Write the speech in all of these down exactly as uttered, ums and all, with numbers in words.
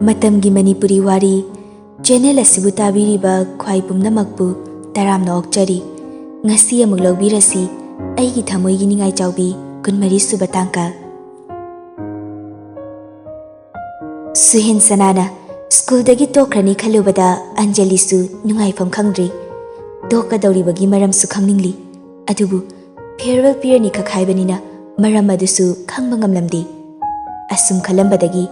ꯃꯇꯝꯒꯤ ꯃꯅꯤꯄꯨꯔꯤ ꯋꯥꯔꯤ ꯆꯦꯅꯦꯜ ꯑꯁꯤꯕꯨ ꯇꯥꯕꯤꯔꯤꯕ ꯈ꯭ꯋꯥꯏ ꯄꯨꯝꯅꯃꯛꯄꯨ ꯇꯔꯥꯝꯅ ꯑꯣꯛꯆꯔꯤ꯫ ꯉꯁꯤ ꯑꯃꯨꯛ ꯂꯧꯕꯤꯔꯁꯤ ꯑꯩꯒꯤ ꯊꯃꯣꯏꯒꯤ ꯅꯤꯡꯉꯥꯏ ꯆꯥꯎꯕꯤ ꯀꯨꯟꯃꯔꯤ ꯁꯨꯕ ꯇꯥꯡꯀꯛ꯫ ꯁꯨꯍꯦꯟ ꯁꯅꯥꯅ ꯁ꯭ꯀꯨꯜꯗꯒꯤ ꯇꯣꯛꯈ꯭ꯔꯅꯤ ꯈꯜꯂꯨꯕꯗ ꯑꯟꯖꯂꯤꯁꯨ ꯅꯨꯡꯉꯥꯏꯐꯝ ꯈꯪꯗ꯭ꯔꯤ꯫ ꯇꯣꯛꯀꯗꯧꯔꯤꯕꯒꯤ ꯃꯔꯝꯁꯨ ꯈꯪꯅꯤꯡꯂꯤ꯫ ꯑꯗꯨꯕꯨ ꯐꯤꯌꯔꯋꯦꯜ ꯄꯤꯔꯅꯤ ꯈꯛ ꯍꯥꯏꯕꯅꯤꯅ ꯃꯔꯝ ꯑꯗꯨꯁꯨ ꯈꯪꯕ ꯉꯝꯂꯝꯗꯦ꯫ ꯑꯁꯨꯝ ꯈꯜꯂꯝꯕꯗꯒꯤ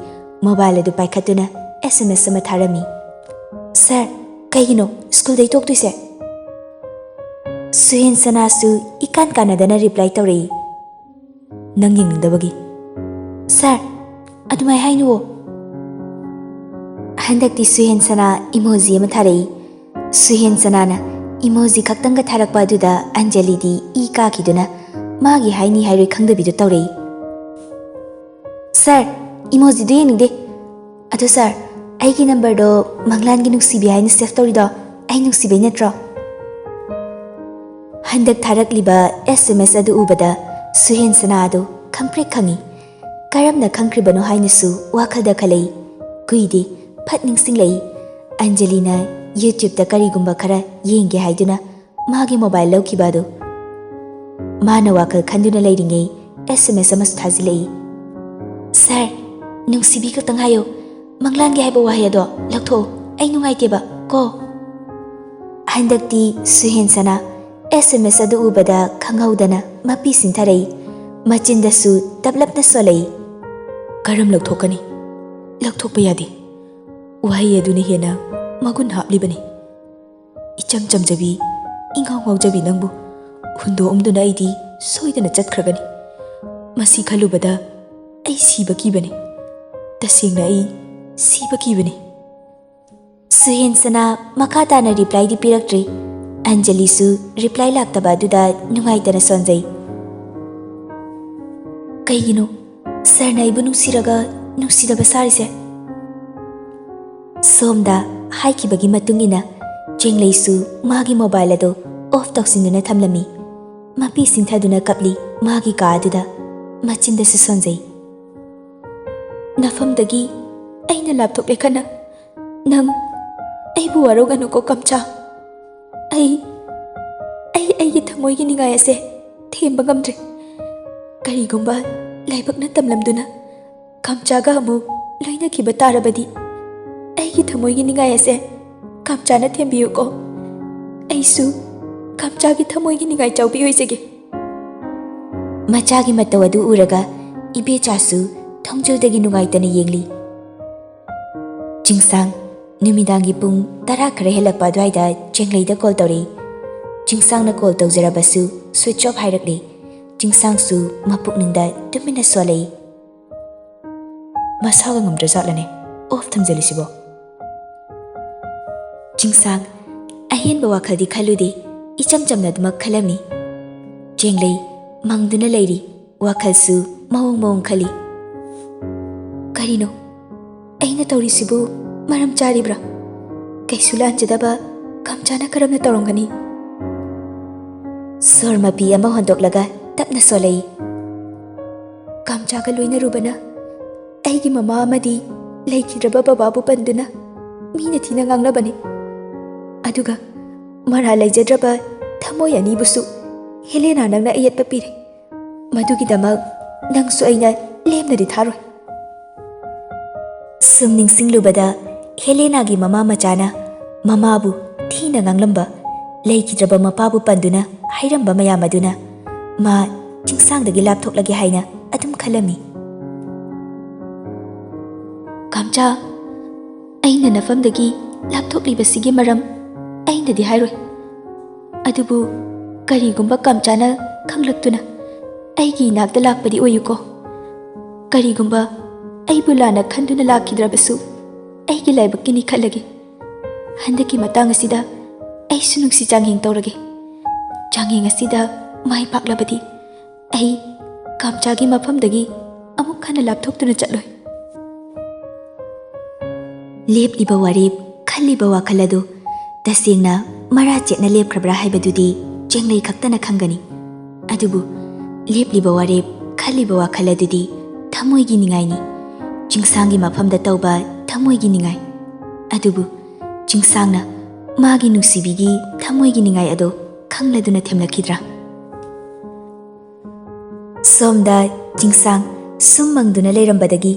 ꯃꯣꯕꯥꯏꯜ ꯑꯗꯨ ꯄꯥꯏꯈꯠꯇꯨꯅ ꯑꯦꯁ ꯑꯦꯝ ꯑꯦꯁ ꯑꯃ ꯊꯥꯔꯝꯃꯤ꯫ "ꯁꯥꯔ, ꯀꯩꯒꯤꯅꯣ ꯁ꯭ꯀꯨꯜꯗꯩ ꯇꯣꯛꯇꯣꯏꯁꯦ?" ꯁꯨꯍꯦꯟ ꯁꯅꯥꯁꯨ ꯏꯀꯥꯟ ꯀꯥꯟꯅꯗꯅ ꯔꯤꯄ꯭ꯂꯥꯏ ꯇꯧꯔꯛꯏ꯫ "ꯅꯪ ꯌꯦꯡꯅꯤꯡꯗꯕꯒꯤ?" "ꯁꯥꯔ, ꯑꯗꯨꯃꯥꯏ ꯍꯥꯏꯅꯨꯋꯣ꯫" ꯍꯟꯗꯛꯇꯤ ꯁꯨꯍꯦꯟ ꯁꯅꯥ ꯏꯃꯣꯖꯤ ꯑꯃ ꯊꯥꯔꯛꯏ꯫ ꯁꯨꯍꯦꯟ ꯁꯅꯥꯅ ꯏꯃꯣꯖꯤ ꯈꯛꯇꯪꯒ ꯊꯥꯔꯛꯄ ꯑꯗꯨꯗ ꯑꯟꯖꯂꯤꯗꯤ ꯏ ꯀꯥꯈꯤꯗꯨꯅ ꯃꯥꯒꯤ ꯍꯥꯏꯅꯤ ꯍꯥꯏꯔꯣꯏ ꯈꯪꯗꯕꯤꯗꯨ ꯇꯧꯔꯛꯏ꯫ "ꯁꯥꯔ, ꯏꯃꯣꯖꯤꯗꯨ ꯌꯦꯡꯅꯤꯡꯗꯦ꯫ ꯑꯗꯣ ꯁꯥꯔ, ꯑꯩꯒꯤ ꯅꯝꯕꯔꯗꯣ ꯃꯪꯂꯥꯟꯒꯤ ꯅꯨꯡꯁꯤꯕꯤ ꯍꯥꯏꯅ ꯁꯦꯚ ꯇꯧꯔꯤꯗꯣ ꯑꯩ ꯅꯨꯡꯁꯤꯕꯩ ꯅꯠꯇ꯭ꯔꯣ?" ꯍꯟꯗꯛ ꯊꯥꯔꯛꯂꯤꯕ ꯑꯦꯁ ꯑꯦꯝ ꯑꯦꯁ ꯑꯗꯨ ꯎꯕꯗ ꯁꯨꯍꯦꯟ ꯁꯅꯥ ꯑꯗꯨ ꯈꯪꯄ꯭ꯔꯦꯛ ꯈꯪꯉꯤ꯫ ꯀꯔꯝꯅ ꯈꯪꯈ꯭ꯔꯤꯕꯅꯣ ꯍꯥꯏꯅꯁꯨ ꯋꯥꯈꯜꯗ ꯈꯜꯂꯛꯏ꯫ ꯀꯨꯏꯗꯦ, ꯐꯠ ꯅꯤꯡꯁꯤꯡꯂꯛꯏ꯫ ꯑꯟꯖꯂꯤꯅ YouTube ꯇ ꯀꯔꯤꯒꯨꯝꯕ ꯈꯔ ꯌꯦꯡꯒꯦ ꯍꯥꯏꯗꯨꯅ ꯃꯥꯒꯤ ꯃꯣꯕꯥꯏꯜ ꯂꯧꯈꯤꯕ ꯑꯗꯨ꯫ ꯃꯥꯅ ꯋꯥꯈꯜ ꯈꯟꯗꯨꯅ ꯂꯩꯔꯤꯉꯩ ꯑꯦꯁ ꯑꯦꯝ ꯑꯦꯁ ꯑꯃꯁꯨ ꯊꯥꯖꯤꯜꯂꯛꯏ꯫ "ꯁꯥꯔ, ꯅꯨꯡꯁꯤꯕꯤ ꯈꯛꯇꯪ ꯍꯥꯏꯌꯣ, ꯃꯪꯂꯥꯟꯒꯤ ꯍꯥꯏꯕ ꯋꯥꯍꯩ ꯑꯗꯣ ꯂꯧꯊꯣꯛꯑꯣ, ꯑꯩ ꯅꯨꯡꯉꯥꯏꯇꯦꯕ ꯀꯣ꯫" ꯍꯟꯗꯛꯇꯤ ꯁꯨꯍꯦꯟ ꯁꯅꯥ ꯑꯦꯁ ꯑꯦꯝ ꯑꯦꯁ ꯑꯗꯨ ꯎꯕꯗ ꯈꯪꯍꯧꯗꯅ ꯃꯄꯤ ꯁꯤꯟꯊꯔꯛꯏ꯫ ꯃꯆꯤꯟꯗꯁꯨ ꯇꯞꯂꯞꯅ ꯁꯣꯜꯂꯛꯏ꯫ "ꯀꯔꯝ ꯂꯧꯊꯣꯛꯀꯅꯤ? ꯂꯧꯊꯣꯛꯄ ꯌꯥꯗꯦ꯫ ꯋꯥꯍꯩ ꯑꯗꯨꯅ ꯍꯦꯟꯅ ꯃꯒꯨꯟ ꯍꯥꯞꯂꯤꯕꯅꯤ꯫ ꯏꯆꯝ ꯆꯝꯖꯕꯤ, ꯏꯉꯥꯎ ꯉꯥꯎꯖꯕꯤ ꯅꯪꯕꯨ ꯍꯨꯟꯗꯣꯛꯑꯝꯗꯨꯅ ꯑꯩꯗꯤ ꯁꯣꯏꯗꯅ ꯆꯠꯈ꯭ꯔꯒꯅꯤ꯫ ꯃꯁꯤ ꯈꯜꯂꯨꯕꯗ ꯑꯩ ꯁꯤꯕ ꯀꯤꯕꯅꯤ꯫ ꯇꯁꯦꯡꯅ ꯑꯩ ꯁꯤꯕ ꯀꯤꯕꯅꯤ꯫" ꯁꯨꯍꯦꯟ ꯁꯅꯥ ꯃꯈꯥ ꯇꯥꯅ ꯔꯤꯄ꯭ꯂꯥꯏꯗꯤ ꯄꯤꯔꯛꯇ꯭ꯔꯤ꯫ ꯑꯟꯖꯂꯤꯁꯨ ꯔꯤꯄ꯭ꯂꯥꯏ ꯂꯥꯛꯇꯕ ꯑꯗꯨꯗ ꯅꯨꯡꯉꯥꯏꯇꯅ ꯁꯣꯟꯖꯩ꯫ "ꯀꯩꯒꯤꯅꯣ ꯁꯥꯔꯅ ꯑꯩꯕꯨ ꯅꯨꯡꯁꯤꯔꯒ ꯅꯨꯡꯁꯤꯗꯕ ꯁꯥꯔꯤꯁꯦ?" ꯁꯣꯝꯗ ꯍꯥꯏꯈꯤꯕꯒꯤ ꯃꯇꯨꯡ ꯏꯟꯅ ꯆꯦꯡꯂꯩꯁꯨ ꯃꯥꯒꯤ ꯃꯣꯕꯥꯏꯜ ꯑꯗꯨ ꯑꯣꯐ ꯇꯧꯁꯤꯟꯗꯨꯅ ꯊꯝꯂꯝꯃꯤ꯫ ꯃꯄꯤ ꯁꯤꯟꯊꯗꯨꯅ ꯀꯞꯂꯤ꯫ ꯃꯥꯒꯤ ꯀꯥ ꯑꯗꯨꯗ ꯃꯆꯤꯟꯗꯁꯨ ꯁꯣꯟꯖꯩ꯫ "ꯅꯐꯝꯗꯒꯤ ꯑꯩꯅ ꯂꯥꯞꯊꯣꯛꯂꯦ ꯈꯟꯅ ꯅꯪ ꯑꯩꯕꯨ ꯋꯥꯔꯧꯒꯅꯨꯀꯣ ꯀꯝꯆꯥ꯫ ꯑꯩ ꯑꯩ ꯑꯩꯒꯤ ꯊꯃꯣꯏꯒꯤ ꯅꯤꯡꯉꯥꯏ ꯑꯁꯦ ꯊꯦꯝꯕ ꯉꯝꯗ꯭ꯔꯦ꯫ ꯀꯔꯤꯒꯨꯝꯕ ꯂꯥꯏꯕꯛꯅ ꯇꯝꯂꯝꯗꯨꯅ ꯀꯝꯆꯥꯒ ꯑꯃꯨꯛ ꯂꯣꯏꯅꯈꯤꯕ ꯇꯥꯔꯕꯗꯤ ꯑꯩꯒꯤ ꯊꯃꯣꯏꯒꯤ ꯅꯤꯡꯉꯥꯏ ꯑꯁꯦ ꯀꯝꯆꯥꯅ ꯊꯦꯝꯕꯤꯌꯨꯀꯣ꯫ ꯑꯩꯁꯨ ꯀꯝꯆꯥꯒꯤ ꯊꯃꯣꯏꯒꯤ ꯅꯤꯡꯉꯥꯏ ꯆꯥꯎꯕꯤ ꯑꯣꯏꯖꯒꯦ꯫ ꯃꯆꯥꯒꯤ ꯃꯇꯧ ꯑꯗꯨ ꯎꯔꯒ ꯏꯕꯦꯆꯥꯁꯨ ꯊꯣꯡꯖꯤꯜꯗꯒꯤ ꯅꯨꯡꯉꯥꯏꯇꯅ ꯌꯦꯡꯂꯤ꯫ ꯆꯤꯡꯁꯥꯡ꯫ ꯅꯨꯃꯤꯗꯥꯡꯒꯤ ꯄꯨꯡ ꯇꯔꯥ ꯈꯔ ꯍꯦꯜꯂꯛꯄ ꯑꯗꯨꯋꯥꯏꯗ ꯆꯦꯡꯂꯩꯗ ꯀꯣꯜ ꯇꯧꯔꯛꯏ꯫ ꯆꯤꯡꯁꯥꯡꯅ ꯀꯣꯜ ꯇꯧꯖꯔꯕꯁꯨ ꯁ꯭ꯋꯤꯆ ꯑꯣꯐ ꯍꯥꯏꯔꯛꯂꯤ꯫ ꯆꯤꯡꯁꯥꯡꯁꯨ ꯃꯄꯨꯛꯅꯤꯡꯗ ꯇꯨꯃꯤꯟꯅ ꯁꯣꯜꯂꯛꯏ꯫ ꯃꯁꯥꯒ ꯉꯝꯗ꯭ꯔꯖꯥꯠꯂꯅꯦ ꯑꯣꯐ ꯊꯝꯖꯜꯂꯤꯁꯤꯕꯣ? ꯆꯤꯡꯁꯥꯡ꯫ ꯑꯍꯦꯟꯕ ꯋꯥꯈꯜꯗꯤ ꯈꯜꯂꯨꯗꯦ꯫ ꯏꯆꯝ ꯆꯝꯅ ꯑꯗꯨꯃꯛ ꯈꯜꯂꯝꯃꯤ꯫ ꯆꯦꯡꯂꯩ꯫ ꯃꯪꯗꯨꯅ ꯂꯩꯔꯤ꯫ ꯋꯥꯈꯜꯁꯨ ꯃꯑꯣꯡ ꯃꯑꯣꯡ ꯈꯜꯂꯤ꯫ ꯀꯔꯤꯅꯣ? ꯑꯩꯅ ꯇꯧꯔꯤꯁꯤꯕꯨ ꯃꯔꯝ ꯆꯥꯔꯤꯕ꯭ꯔꯥ? ꯀꯩꯁꯨ ꯂꯥꯟꯖꯗꯕ ꯀꯝꯆꯥꯅ ꯀꯔꯝꯅ ꯇꯧꯔꯝꯒꯅꯤ? ꯁꯣꯔ ꯃꯄꯤ ꯑꯃ ꯍꯣꯟꯗꯣꯛꯂꯒ ꯇꯞꯅ ꯁꯣꯜꯂꯛꯏ꯫ ꯀꯝꯆꯥꯒ ꯂꯣꯏꯅꯔꯨꯕꯅ ꯑꯩꯒꯤ ꯃꯃꯥ ꯑꯃꯗꯤ ꯂꯩꯈꯤꯗ꯭ꯔꯕ ꯕꯕꯥꯕꯨ ꯄꯟꯗꯨꯅ ꯃꯤꯅ ꯊꯤꯅ ꯉꯥꯡꯅꯕꯅꯤ꯫ ꯑꯗꯨꯒ ꯃꯔꯥ ꯂꯩꯖꯗ꯭ꯔꯕ ꯊꯃꯣꯏ ꯑꯅꯤꯕꯨꯁꯨ ꯍꯦꯂꯦꯅꯥ ꯅꯪꯅ ꯑꯌꯦꯠꯄ ꯄꯤꯔꯦ꯫ ꯃꯗꯨꯒꯤꯗꯃꯛ ꯅꯪꯁꯨ ꯑꯩꯅ ꯂꯦꯝꯅꯗꯤ ꯊꯥꯔꯣꯏ꯫ ꯁꯨꯝ ꯅꯤꯡꯁꯤꯡꯂꯨꯕꯗ ꯍꯦꯂꯦꯅꯥꯒꯤ ꯃꯃꯥ ꯃꯆꯥꯅ ꯃꯃꯥꯕꯨ ꯊꯤꯅ ꯉꯥꯡꯂꯝꯕ, ꯂꯩꯈꯤꯗ꯭ꯔꯕ ꯃꯄꯥꯕꯨ ꯄꯟꯗꯨꯅ ꯍꯥꯏꯔꯝꯕ ꯃꯌꯥꯝ ꯑꯗꯨꯅ ꯃꯥ ꯆꯤꯡꯁꯥꯡꯗꯒꯤ ꯂꯥꯞꯊꯣꯛꯂꯒꯦ ꯍꯥꯏꯅ ꯑꯗꯨꯝ ꯈꯜꯂꯝꯃꯤ꯫ ꯀꯥꯝꯆꯥ, ꯑꯩꯅ ꯅꯐꯝꯗꯒꯤ ꯂꯥꯞꯊꯣꯛꯂꯤꯕꯁꯤꯒꯤ ꯃꯔꯝ ꯑꯩꯅꯗꯤ ꯍꯥꯏꯔꯣꯏ꯫ ꯑꯗꯨꯕꯨ ꯀꯔꯤꯒꯨꯝꯕ ꯀꯥꯝꯆꯥꯅ ꯈꯪꯂꯛꯇꯨꯅ ꯑꯩꯒꯤ ꯏꯅꯥꯛꯇ ꯂꯥꯛꯄꯗꯤ ꯑꯣꯏꯌꯨꯀꯣ꯫ ꯀꯔꯤꯒꯨꯝꯕ ꯑꯩꯕꯨ ꯂꯥꯟꯅ ꯈꯟꯗꯨꯅ ꯂꯥꯛꯈꯤꯗ꯭ꯔꯕꯁꯨ ꯑꯩꯒꯤ ꯂꯥꯏꯕꯛꯀꯤꯅꯤ ꯈꯜꯂꯒꯦ꯫ ꯍꯟꯗꯛꯀꯤ ꯃꯇꯥꯡ ꯑꯁꯤꯗ ꯑꯩꯁꯨ ꯅꯨꯡꯁꯤ ꯆꯥꯡꯌꯦꯡ ꯇꯧꯔꯒꯦ꯫ ꯆꯥꯡꯌꯦꯡ ꯑꯁꯤꯗ ꯃꯥꯏ ꯄꯥꯛꯂꯕꯗꯤ ꯑꯩ ꯀꯥꯝꯆꯥꯒꯤ ꯃꯐꯝꯗꯒꯤ ꯑꯃꯨꯛ ꯍꯟꯅ ꯂꯥꯞꯊꯣꯛꯇꯨꯅ ꯆꯠꯂꯣꯏ꯫ ꯂꯦꯞꯂꯤꯕ ꯋꯥꯔꯦꯞ, ꯈꯜꯂꯤꯕ ꯋꯥꯈꯜ ꯑꯗꯨ ꯇꯁꯦꯡꯅ ꯃꯔꯥ ꯆꯦꯠꯅ ꯂꯦꯞꯈ꯭ꯔꯕ꯭ꯔꯥ ꯍꯥꯏꯕꯗꯨꯗꯤ ꯆꯦꯡꯂꯩ ꯈꯛꯇꯅ ꯈꯪꯒꯅꯤ꯫ ꯑꯗꯨꯕꯨ ꯂꯦꯞꯂꯤꯕ ꯋꯥꯔꯦꯞ, ꯈꯜꯂꯤꯕ ꯋꯥꯈꯜ ꯑꯗꯨꯗꯤ ꯊꯃꯣꯏꯒꯤ ꯅꯤꯡꯉꯥꯏꯅꯤ꯫ ꯆꯤꯡꯁꯥꯡꯒꯤ ꯃꯐꯝꯗ ꯇꯧꯕ ꯊꯃꯣꯏꯒꯤ ꯅꯤꯡꯉꯥꯏ꯫ ꯑꯗꯨꯕꯨ ꯆꯤꯡꯁꯥꯡꯅ ꯃꯥꯒꯤ ꯅꯨꯡꯁꯤꯕꯤꯒꯤ ꯊꯃꯣꯏꯒꯤ ꯅꯤꯡꯉꯥꯏ ꯑꯗꯣ ꯈꯪꯂꯗꯨꯅ ꯊꯦꯝꯂꯛꯈꯤꯗ꯭ꯔꯥ? ꯁꯣꯝꯗ ꯆꯤꯡꯁꯥꯡ ꯁꯨꯝ ꯃꯪꯗꯨꯅ ꯂꯩꯔꯝꯕꯗꯒꯤ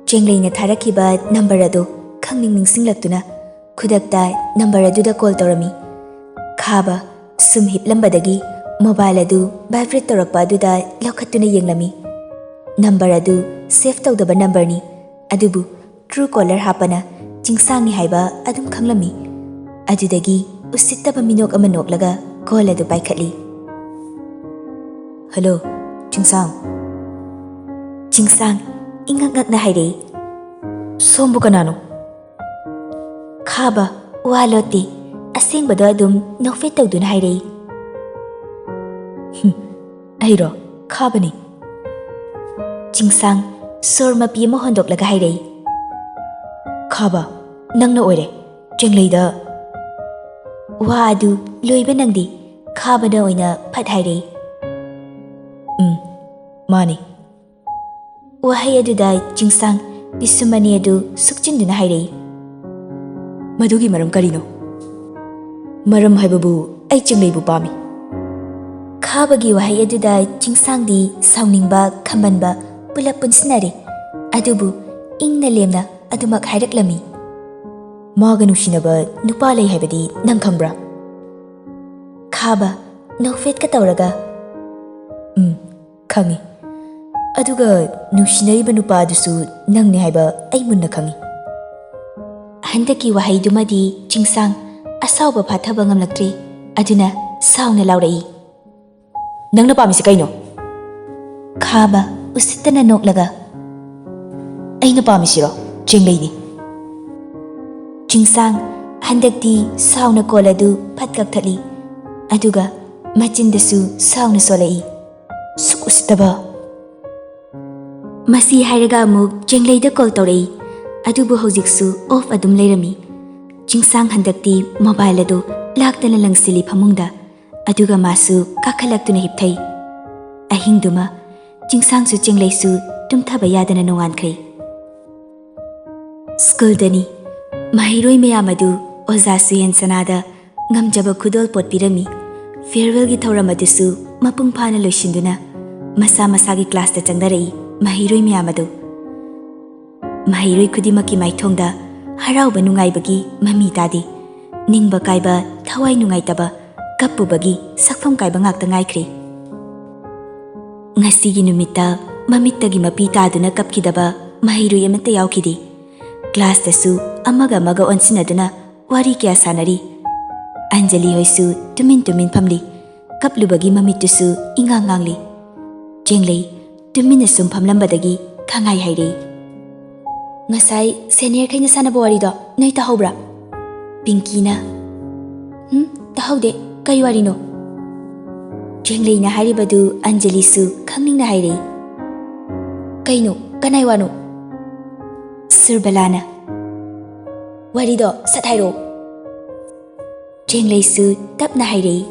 ꯆꯦꯡꯂꯩꯅ ꯊꯥꯔꯛꯈꯤꯕ ꯅꯝꯕꯔ ꯑꯗꯨ ꯈꯪꯅꯤꯡ ꯅꯤꯡꯁꯤꯡꯂꯛꯇꯨꯅ ꯈꯨꯗꯛꯇ ꯅꯝꯕꯔ ꯑꯗꯨꯗ ꯀꯣꯜ ꯇꯧꯔꯝꯃꯤ꯫ ꯈꯥꯕ ꯁꯨꯝ ꯍꯤꯞꯂꯝꯕꯗꯒꯤ ꯃꯣꯕꯥꯏꯜ ꯑꯗꯨ ꯚꯥꯏꯕ꯭ꯔꯦꯠ ꯇꯧꯔꯛꯄ ꯑꯗꯨꯗ ꯂꯧꯈꯠꯇꯨꯅ ꯌꯦꯡꯂꯝꯃꯤ꯫ ꯅꯝꯕꯔ ꯑꯗꯨ ꯁꯦꯚ ꯇꯧꯗꯕ ꯅꯝꯕꯔꯅꯤ, ꯑꯗꯨꯕꯨ ꯇ꯭ꯔꯨ ꯀꯣꯂꯔ ꯍꯥꯞꯄꯅ ꯆꯤꯡꯁꯥꯡꯅꯤ ꯍꯥꯏꯕ ꯑꯗꯨꯝ ꯈꯪꯂꯝꯃꯤ꯫ ꯑꯗꯨꯗꯒꯤ ꯎꯁꯤꯠꯇꯕ ꯃꯤꯅꯣꯛ ꯑꯃ ꯅꯣꯛꯂꯒ ꯀꯣꯜ ꯑꯗꯨ ꯄꯥꯏꯈꯠꯂꯤ꯫ "ꯍꯜꯂꯣ, ꯆꯤꯡꯁꯥꯡ?" ꯆꯤꯡꯁꯥꯡ ꯏꯉꯛ ꯉꯛꯅ ꯍꯥꯏꯔꯛꯏ꯫ "ꯁꯣꯝꯕꯨ ꯀꯅꯥꯅꯣ?" ꯈꯥꯕ ꯋꯥ ꯂꯣꯠꯇꯦ꯫ ꯑꯁꯦꯡꯕꯗꯣ ꯑꯗꯨꯝ ꯅꯣꯛꯐꯦꯠ ꯇꯧꯗꯨꯅ ꯍꯥꯏꯔꯛꯏ꯫ "ꯍꯨꯝ, ꯑꯩꯔꯣ? ꯈꯥꯕꯅꯤ꯫" ꯆꯤꯡꯁꯥꯡ ꯁꯣꯔ ꯃꯄꯤ ꯑꯃ ꯍꯣꯟꯗꯣꯛꯂꯒ ꯍꯥꯏꯔꯛꯏ꯫ "ꯈꯥꯕ, ꯅꯪꯅ ꯑꯣꯏꯔꯦ꯫ ꯆꯦꯡꯂꯩꯗ꯫" ꯋꯥ ꯑꯗꯨ ꯂꯣꯏꯕ ꯅꯪꯗꯦ꯫ ꯈꯥꯕꯅ ꯑꯣꯏꯅ ꯐꯠ ꯍꯥꯏꯔꯛꯏ꯫ "ꯎꯝ, ꯃꯥꯅꯤ꯫" ꯋꯥꯍꯩ ꯑꯗꯨꯗ ꯆꯤꯡꯁꯥꯡ ꯄꯤꯁꯨꯝ ꯑꯅꯤ ꯑꯗꯨ ꯁꯨꯛꯆꯤꯟꯗꯨꯅ ꯍꯥꯏꯔꯛꯏ꯫ "ꯃꯗꯨꯒꯤ ꯃꯔꯝ ꯀꯔꯤꯅꯣ?" "ꯃꯔꯝ ꯍꯥꯏꯕꯕꯨ ꯑꯩ ꯆꯦꯡꯂꯩꯕꯨ ꯄꯥꯝꯃꯤ꯫" ꯈꯥꯕꯒꯤ ꯋꯥꯍꯩ ꯑꯗꯨꯗ ꯆꯤꯡꯁꯥꯡꯗꯤ ꯁꯥꯎꯅꯤꯡꯕ, ꯈꯝꯕꯟꯕ ꯄꯨꯂꯞ ꯄꯨꯟꯁꯤꯟꯅꯔꯦ꯫ ꯑꯗꯨꯕꯨ ꯏꯪꯅ ꯂꯦꯝꯅ ꯑꯗꯨꯃꯛ ꯍꯥꯏꯔꯛꯂꯝꯃꯤ꯫ "ꯃꯥꯒ ꯅꯨꯡꯁꯤꯅꯕ ꯅꯨꯄꯥ ꯂꯩ ꯍꯥꯏꯕꯗꯤ ꯅꯪ ꯈꯪꯕ꯭ꯔꯥ?" ꯈꯥꯕ ꯅꯣꯛꯐꯦꯠꯀ ꯇꯧꯔꯒ, "ꯎꯝ, ꯈꯪꯉꯤ꯫ ꯑꯗꯨꯒ ꯅꯨꯡꯁꯤꯅꯔꯤꯕ ꯅꯨꯄꯥ ꯑꯗꯨꯁꯨ ꯅꯪꯅꯤ ꯍꯥꯏꯕ ꯑꯩ ꯃꯨꯟꯅ ꯈꯪꯉꯤ꯫" ꯍꯟꯗꯛꯀꯤ ꯋꯥꯍꯩꯗꯨꯃꯗꯤ ꯆꯤꯡꯁꯥꯡ ꯑꯁꯥꯎꯕ ꯐꯥꯊꯕ ꯉꯝꯂꯛꯇ꯭ꯔꯦ꯫ ꯑꯗꯨꯅ ꯁꯥꯎꯅ ꯂꯥꯎꯔꯛꯏ꯫ "ꯅꯪꯅ ꯄꯥꯝꯃꯤꯁꯤ ꯀꯩꯅꯣ?" ꯈꯥꯕ ꯎꯁꯤꯠꯇꯅ ꯅꯣꯛꯂꯒ, "ꯑꯩꯅ ꯄꯥꯝꯃꯤꯁꯤꯔꯣ? ꯆꯦꯡꯂꯩꯅꯤ꯫" ꯆꯤꯡꯁꯥꯡ ꯍꯟꯗꯛꯇꯤ ꯁꯥꯎꯅ ꯀꯣꯜ ꯑꯗꯨ ꯐꯠ ꯀꯛꯊꯠꯂꯤ꯫ ꯑꯗꯨꯒ ꯃꯆꯤꯟꯗꯁꯨ ꯁꯥꯎꯅ ꯁꯣꯜꯂꯛꯏ꯫ "ꯁꯨꯛ ꯎꯁꯤꯠꯇꯕ!" ꯃꯁꯤ ꯍꯥꯏꯔꯒ ꯑꯃꯨꯛ ꯆꯦꯡꯂꯩꯗ ꯀꯣꯜ ꯇꯧꯔꯛꯏ꯫ ꯑꯗꯨꯕꯨ ꯍꯧꯖꯤꯛꯁꯨ ꯑꯣꯐ ꯑꯗꯨꯝ ꯂꯩꯔꯝꯃꯤ꯫ ꯆꯤꯡꯁꯥꯡ ꯍꯟꯗꯛꯇꯤ ꯃꯣꯕꯥꯏꯜ ꯑꯗꯨ ꯂꯥꯛꯇꯅ ꯂꯪꯁꯤꯜꯂꯤ ꯐꯃꯨꯡꯗ꯫ ꯑꯗꯨꯒ ꯃꯥꯁꯨ ꯀꯥꯈꯠꯂꯛꯇꯨꯅ ꯍꯤꯞꯊꯩ꯫ ꯑꯍꯤꯡꯗꯨꯃ ꯆꯤꯡꯁꯥꯡꯁꯨ ꯆꯦꯡꯂꯩꯁꯨ ꯇꯨꯝꯊꯕ ꯌꯥꯗꯅ ꯅꯣꯡꯉꯥꯟꯈ꯭ꯔꯦ꯫ ꯁ꯭ꯀꯨꯜꯗꯅꯤ꯫ ꯃꯍꯩꯔꯣꯏ ꯃꯌꯥꯝ ꯑꯗꯨ ꯑꯣꯖꯥ ꯁꯨꯍꯦꯟ ꯁꯅꯥꯗ ꯉꯝꯖꯕ ꯈꯨꯗꯣꯜ ꯄꯣꯠ ꯄꯤꯔꯝꯃꯤ꯫ ꯐꯤꯌꯔꯋꯦꯜꯒꯤ ꯊꯧꯔꯝ ꯑꯗꯨꯁꯨ ꯃꯄꯨꯡ ꯐꯥꯅ ꯂꯣꯏꯁꯤꯟꯗꯨꯅ ꯃꯁꯥ ꯃꯁꯥꯒꯤ ꯀ꯭ꯂꯥꯁꯇ ꯆꯪꯅꯔꯛꯏ ꯃꯍꯩꯔꯣꯏ ꯃꯌꯥꯝ ꯑꯗꯨ꯫ ꯃꯍꯩꯔꯣꯏ ꯈꯨꯗꯤꯡꯃꯛꯀꯤ ꯃꯥꯏꯊꯣꯡꯗ ꯍꯔꯥꯎꯕ ꯅꯨꯡꯉꯥꯏꯕꯒꯤ ꯃꯃꯤ ꯇꯥꯗꯦ꯫ ꯅꯤꯡꯕ ꯀꯥꯏꯕ, ꯊꯋꯥꯏ ꯅꯨꯡꯉꯥꯏꯇꯕ, ꯀꯞꯄꯨꯕꯒꯤ ꯁꯛꯐꯝ ꯀꯥꯏꯕ ꯉꯥꯛꯇ ꯉꯥꯏꯈ꯭ꯔꯦ꯫ ꯉꯁꯤꯒꯤ ꯅꯨꯃꯤꯠꯇ ꯃꯃꯤꯠꯇꯒꯤ ꯃꯄꯤ ꯇꯥꯗꯨꯅ ꯀꯞꯈꯤꯗꯕ ꯃꯍꯩꯔꯣꯏ ꯑꯃꯠꯇ ꯌꯥꯎꯈꯤꯗꯦ꯫ ꯀ꯭ꯂꯥꯁꯇꯁꯨ ꯑꯃꯒ ꯑꯃꯒ ꯑꯣꯟꯁꯤꯟꯅꯗꯨꯅ ꯋꯥꯔꯤ ꯀꯌꯥ ꯁꯥꯟꯅꯔꯤ꯫ ꯑꯟꯖꯂꯤ ꯍꯣꯏꯁꯨ ꯇꯨꯃꯤꯟ ꯇꯨꯃꯤꯟ ꯐꯝꯂꯤ꯫ ꯀꯞꯂꯨꯕꯒꯤ ꯃꯃꯤꯠꯇꯨꯁꯨ ꯏꯉꯥꯡ ꯉꯥꯡꯂꯤ꯫ ꯆꯦꯡꯂꯩ ꯇꯨꯃꯤꯟꯅ ꯁꯨꯝ ꯐꯝꯂꯝꯕꯗꯒꯤ ꯈꯪꯍꯥꯏ ꯍꯥꯏꯔꯛꯏ꯫ "ꯉꯁꯥꯏ ꯁꯦꯅꯤꯌꯔꯈꯩꯅ ꯁꯥꯟꯅꯕ ꯋꯥꯔꯤꯗꯣ ꯅꯣꯏ ꯇꯥꯍꯧꯕ꯭ꯔꯥ?" ꯄꯤꯡꯀꯤꯅ, "ꯎꯝ, ꯇꯥꯍꯧꯗꯦ꯫ ꯀꯩ ꯋꯥꯔꯤꯅꯣ?" ꯆꯦꯡꯂꯩꯅ ꯍꯥꯏꯔꯤꯕꯗꯨ ꯑꯟꯖꯂꯤꯁꯨ ꯈꯪꯅꯤꯡꯅ ꯍꯥꯏꯔꯛꯏ꯫ "ꯀꯩꯅꯣ? ꯀꯅꯥꯏ ꯋꯥꯅꯣ?" ꯁꯨꯔꯕꯂꯥꯅ, "ꯋꯥꯔꯤꯗꯣ ꯁꯠ ꯍꯥꯏꯔꯛꯑꯣ꯫" ꯆꯦꯡꯂꯩꯁꯨ ꯇꯞꯅ ꯍꯥꯏꯔꯛꯏ꯫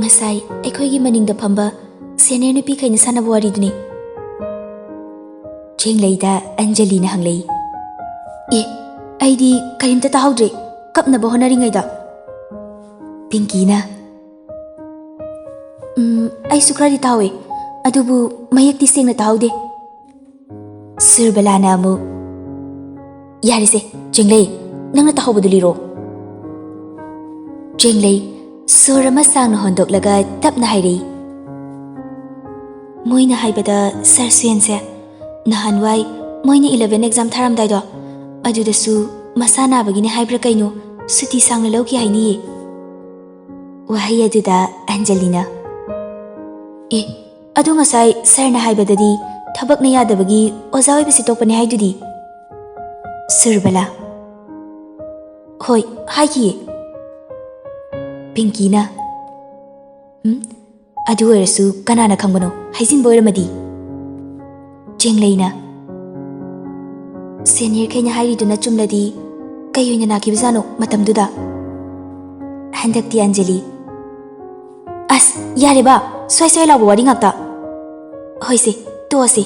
"ꯉꯁꯥꯏ ꯑꯩꯈꯣꯏꯒꯤ ꯃꯅꯤꯡꯗ ꯐꯝꯕ ꯁꯦꯅꯤꯌꯔ ꯅꯨꯄꯤꯈꯩꯅ ꯁꯥꯟꯅꯕ ꯋꯥꯔꯤꯗꯨꯅꯤ꯫" ꯆꯦꯡꯂꯩꯗ ꯑꯟꯖꯂꯤꯅ ꯍꯪꯂꯛꯏ꯫ "ꯑꯦ, ꯑꯩꯗꯤ ꯀꯔꯤꯝꯇ ꯇꯥꯍꯧꯗ꯭ꯔꯦ, ꯀꯞꯅꯕ ꯍꯣꯠꯅꯔꯤꯉꯩꯗ꯫" ꯄꯤꯡꯀꯤꯅ, "ꯎꯝ, ꯑꯩꯁꯨ ꯈꯔꯗꯤ ꯇꯥꯍꯧꯋꯦ, ꯑꯗꯨꯕꯨ ꯃꯌꯦꯛꯇꯤ ꯁꯦꯡꯅ ꯇꯥꯍꯧꯗꯦ꯫" ꯁꯨꯔꯕꯂꯥꯅ ꯑꯃꯨꯛ, "ꯌꯥꯔꯦꯁꯦ, ꯆꯦꯡꯂꯩ, ꯅꯪꯅ ꯇꯥꯍꯧꯕꯗꯨ ꯂꯤꯔꯣ꯫" ꯆꯦꯡꯂꯩ ꯁꯣꯔ ꯑꯃ ꯁꯥꯡꯅ ꯍꯣꯟꯗꯣꯛꯂꯒ ꯇꯞꯅ ꯍꯥꯏꯔꯛꯏ꯫ "ꯃꯣꯏꯅ ꯍꯥꯏꯕꯗ ꯁꯥꯔ ꯁꯨꯍꯦꯟꯁꯦ ꯅꯍꯥꯟꯋꯥꯏ ꯃꯣꯏꯅ ꯏꯂꯦꯚꯦꯟ ꯑꯦꯛꯖꯥꯝ ꯊꯥꯔꯝꯗꯥꯏꯗꯣ, ꯑꯗꯨꯗꯁꯨ ꯃꯁꯥ ꯅꯥꯕꯒꯤꯅꯦ ꯍꯥꯏꯕ꯭ꯔꯥ ꯀꯩꯅꯣ, ꯁꯨꯇꯤ ꯁꯥꯡꯅ ꯂꯧꯈꯤ ꯍꯥꯏꯅꯤꯌꯦ꯫" ꯋꯥꯍꯩ ꯑꯗꯨꯗ ꯑꯟꯖꯂꯤꯅ, "ꯑꯦ, ꯑꯗꯨ ꯉꯁꯥꯏ ꯁꯥꯔꯅ ꯍꯥꯏꯕꯗꯗꯤ ꯊꯕꯛꯅ ꯌꯥꯗꯕꯒꯤ ꯑꯣꯖꯥ ꯑꯣꯏꯕꯁꯤ ꯇꯣꯛꯄꯅꯦ ꯍꯥꯏꯗꯨꯗꯤ꯫" ꯁꯨꯔꯕꯂꯥ, "ꯍꯣꯏ, ꯍꯥꯏꯈꯤꯌꯦ꯫" ꯄꯤꯡꯀꯤꯅ, "ꯎꯝ, ꯑꯗꯨ ꯑꯣꯏꯔꯁꯨ ꯀꯅꯥꯅ ꯈꯪꯕꯅꯣ, ꯍꯥꯏꯖꯤꯟꯕ ꯑꯣꯏꯔꯝꯃꯗꯤ?" ꯆꯦꯡꯂꯩꯅ, "ꯁꯦꯅꯤꯌꯔꯈꯩꯅ ꯍꯥꯏꯔꯤꯗꯨꯅ ꯆꯨꯝꯂꯗꯤ ꯀꯩ ꯑꯣꯏꯅ ꯅꯥꯈꯤꯕꯖꯥꯠꯅꯣ ꯃꯇꯝꯗꯨꯗ?" ꯍꯟꯗꯛꯇꯤ ꯑꯟꯖꯂꯤ, "ꯑꯁ, ꯌꯥꯔꯦꯕ, ꯁ꯭ꯋꯥꯏ ꯁ꯭ꯋꯥꯏ ꯂꯥꯎꯕ ꯋꯥꯔꯤ ꯉꯥꯛꯇ꯫ ꯍꯣꯏꯁꯦ, ꯇꯣꯛꯑꯁꯦ꯫"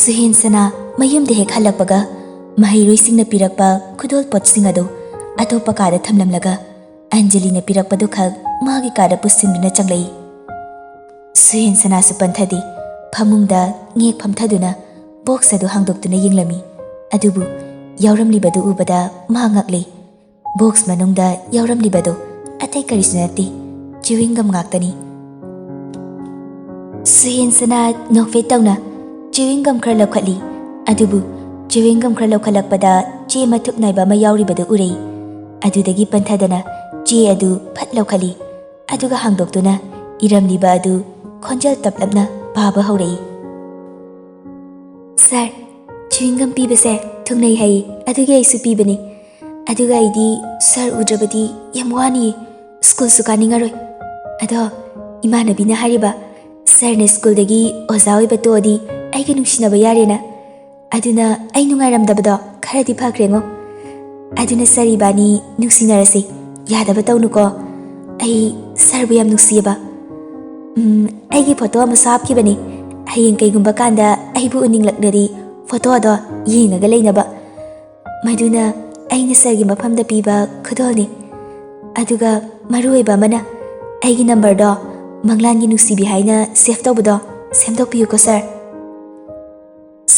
ꯁꯨꯍꯦꯟꯁꯅꯥ ꯃꯌꯨꯝꯗ ꯍꯦꯛ ꯍꯜꯂꯛꯄꯒ ꯃꯍꯩꯔꯣꯏꯁꯤꯡꯅ ꯄꯤꯔꯛꯄ ꯈꯨꯗꯣꯜ ꯄꯣꯠꯁꯤꯡ ꯑꯗꯨ ꯑꯇꯣꯞꯄ ꯀꯥꯗ ꯊꯝꯂꯝꯂꯒ ꯑꯟꯖꯂꯤꯅ ꯄꯤꯔꯛꯄꯗꯨ ꯈꯛ ꯃꯥꯒꯤ ꯀꯥꯗ ꯄꯨꯁꯤꯟꯗꯨꯅ ꯆꯪꯂꯛꯏ꯫ ꯁꯨꯍꯦꯟꯁꯅꯥꯁꯨ ꯄꯟꯊꯗꯦ꯫ ꯐꯃꯨꯡꯗ ꯉꯦꯛ ꯐꯝꯊꯗꯨꯅ ꯕꯣꯛꯁ ꯑꯗꯨ ꯍꯥꯡꯗꯣꯛꯇꯨꯅ ꯌꯦꯡꯂꯝꯃꯤ꯫ ꯑꯗꯨꯕꯨ ꯌꯥꯎꯔꯝꯂꯤꯕꯗꯨ ꯎꯕꯗ ꯃꯥ ꯉꯛꯂꯦ꯫ ꯕꯣꯛꯁ ꯃꯅꯨꯡꯗ ꯌꯥꯎꯔꯝꯂꯤꯕꯗꯨ ꯑꯇꯩ ꯀꯔꯤꯁꯨ ꯅꯠꯇꯦ, ꯆꯤꯋꯤꯡꯒꯝ ꯉꯥꯛꯇꯅꯤ꯫ ꯁꯨꯍꯦꯟꯁꯅꯥ ꯅꯣꯛꯐꯦꯠ ꯇꯧꯅ ꯆꯤꯋꯤꯡꯒꯝ ꯈꯔ ꯂꯧꯈꯠꯂꯤ꯫ ꯑꯗꯨꯕꯨ ꯆꯤꯋꯤꯡꯒꯝ ꯈꯔ ꯂꯧꯈꯠꯂꯛꯄꯗ ꯆꯦ ꯃꯊꯨꯞ ꯅꯥꯏꯕ ꯑꯃ ꯌꯥꯎꯔꯤꯕꯗꯨ ꯎꯔꯛꯏ꯫ ꯑꯗꯨꯗꯒꯤ ꯄꯟꯊꯗꯅ ꯆꯦ ꯑꯗꯨ ꯐꯠ ꯂꯧꯈꯠꯂꯤ꯫ ꯑꯗꯨꯒ ꯍꯥꯡꯗꯣꯛꯇꯨꯅ ꯏꯔꯝꯂꯤꯕ ꯑꯗꯨ ꯈꯣꯟꯖꯦꯜ ꯇꯞꯂꯞꯅ ꯄꯥꯕ ꯍꯧꯔꯛꯏ꯫ "ꯁꯥꯔ, ꯆꯤꯋꯤꯡꯒꯝ ꯄꯤꯕꯁꯦ ꯊꯨꯡꯅꯩ ꯍꯥꯏꯌꯦ, ꯑꯗꯨꯒꯤ ꯑꯩꯁꯨ ꯄꯤꯕꯅꯤ꯫ ꯑꯗꯨꯒ ꯑꯩꯗꯤ ꯁꯥꯔ ꯎꯗ꯭ꯔꯕꯗꯤ ꯌꯥꯝ ꯋꯥꯅꯤꯌꯦ, ꯁ꯭ꯀꯨꯜꯁꯨ ꯀꯥꯅꯤꯡꯉꯔꯣꯏ꯫ ꯑꯗꯣ ꯏꯃꯥꯟꯅꯕꯤꯅ ꯍꯥꯏꯔꯤꯕ, ꯁꯥꯔꯅ ꯁ꯭ꯀꯨꯜꯗꯒꯤ ꯑꯣꯖꯥ ꯑꯣꯏꯕ ꯇꯣꯛꯑꯗꯤ ꯑꯩꯒ ꯅꯨꯡꯁꯤꯅꯕ ꯌꯥꯔꯦꯅ꯫ ꯑꯗꯨꯅ ꯑꯩ ꯅꯨꯡꯉꯥꯏꯔꯝꯗꯕꯗꯣ ꯈꯔꯗꯤ ꯐꯈ꯭ꯔꯦꯉꯣ꯫ ꯑꯗꯨꯅ ꯁꯥꯔ ꯏꯕꯥꯅꯤ ꯅꯨꯡꯁꯤꯅꯔꯁꯤ, ꯌꯥꯗꯕ ꯇꯧꯅꯨꯀꯣ꯫ ꯑꯩ ꯁꯥꯔꯕꯨ ꯌꯥꯝ ꯅꯨꯡꯁꯤꯌꯦꯕ꯫ ꯎꯝ, ꯑꯩꯒꯤ ꯐꯣꯇꯣ ꯑꯃꯁꯨ ꯍꯥꯞꯈꯤꯕꯅꯤ꯫ ꯍꯌꯦꯡ ꯀꯩꯒꯨꯝꯕ ꯀꯥꯟꯗ ꯑꯩꯕꯨ ꯎꯅꯤꯡꯂꯛꯂꯗꯤ ꯐꯣꯇꯣꯗꯣ ꯌꯦꯡꯉꯒ ꯂꯩꯅꯕ꯫ ꯃꯗꯨꯅ ꯑꯩꯅ ꯁꯥꯔꯒꯤ ꯃꯐꯝꯗ ꯄꯤꯕ ꯈꯨꯗꯣꯜꯅꯤ꯫ ꯑꯗꯨꯒ ꯃꯔꯨꯑꯣꯏꯕ ꯑꯃꯅ, ꯑꯩꯒꯤ ꯅꯝꯕꯔꯗꯣ ꯃꯪꯂꯥꯟꯒꯤ ꯅꯨꯡꯁꯤꯕꯤ ꯍꯥꯏꯅ ꯁꯦꯚ ꯇꯧꯕꯗꯣ ꯁꯦꯝꯗꯣꯛꯄꯤꯌꯨꯀꯣ ꯁꯥꯔ꯫"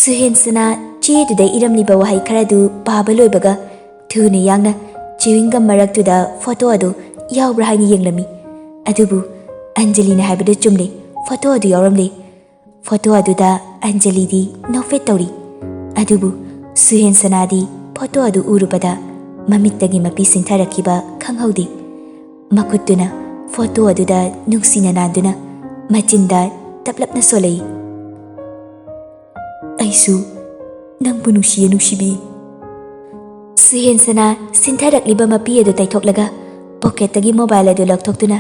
ꯁꯨꯍꯦꯟꯁꯅꯥ ꯆꯦꯗꯨꯗ ꯏꯔꯝꯂꯤꯕ ꯋꯥꯍꯩ ꯈꯔꯗꯨ ꯄꯥꯕ ꯂꯣꯏꯕꯒ ꯊꯨꯅ ꯌꯥꯡꯅ ꯆꯤꯋꯤꯡꯒꯝ ꯃꯔꯛꯇꯨꯗ ꯐꯣꯇꯣ ꯑꯗꯨ ꯌꯥꯎꯕ꯭ꯔꯥ ꯍꯥꯏꯅ ꯌꯦꯡꯂꯝꯃꯤ꯫ ꯑꯗꯨꯕꯨ ꯑꯟꯖꯂꯤꯅ ꯍꯥꯏꯕꯗꯨ ꯆꯨꯝꯂꯦ, ꯐꯣꯇꯣ ꯑꯗꯨ ꯌꯥꯎꯔꯝꯂꯦ꯫ ꯐꯣꯇꯣ ꯑꯗꯨꯗ ꯑꯟꯖꯂꯤꯗꯤ ꯅꯣꯛꯐꯦꯠ ꯇꯧꯔꯤ꯫ ꯑꯗꯨꯕꯨ ꯁꯨꯍꯦꯟꯁꯅꯥꯗꯤ ꯐꯣꯇꯣ ꯑꯗꯨ ꯎꯔꯨꯕꯗ ꯃꯃꯤꯠꯇꯒꯤ ꯃꯄꯤ ꯁꯤꯟꯊꯔꯛꯈꯤꯕ ꯈꯪꯍꯧꯗꯦ꯫ ꯃꯈꯨꯠꯇꯨꯅ ꯐꯣꯇꯣ ꯑꯗꯨꯗ ꯅꯨꯡꯁꯤꯅ ꯅꯥꯟꯗꯨꯅ ꯃꯆꯤꯟꯗ ꯇꯞꯂꯞꯅ ꯁꯣꯜꯂꯛꯏ꯫ "ꯑꯩꯁꯨ ꯅꯪꯕꯨ ꯅꯨꯡꯁꯤꯌꯦ, ꯅꯨꯡꯁꯤꯕꯤ꯫" ꯁꯨꯍꯦꯟꯁꯅꯥ ꯁꯤꯟꯊꯔꯛꯂꯤꯕ ꯃꯄꯤ ꯑꯗꯨ ꯇꯩꯊꯣꯛꯂꯒ ꯄꯣꯀꯦꯠꯇꯒꯤ ꯃꯣꯕꯥꯏꯜ ꯑꯗꯨ ꯂꯧꯊꯣꯛꯇꯨꯅ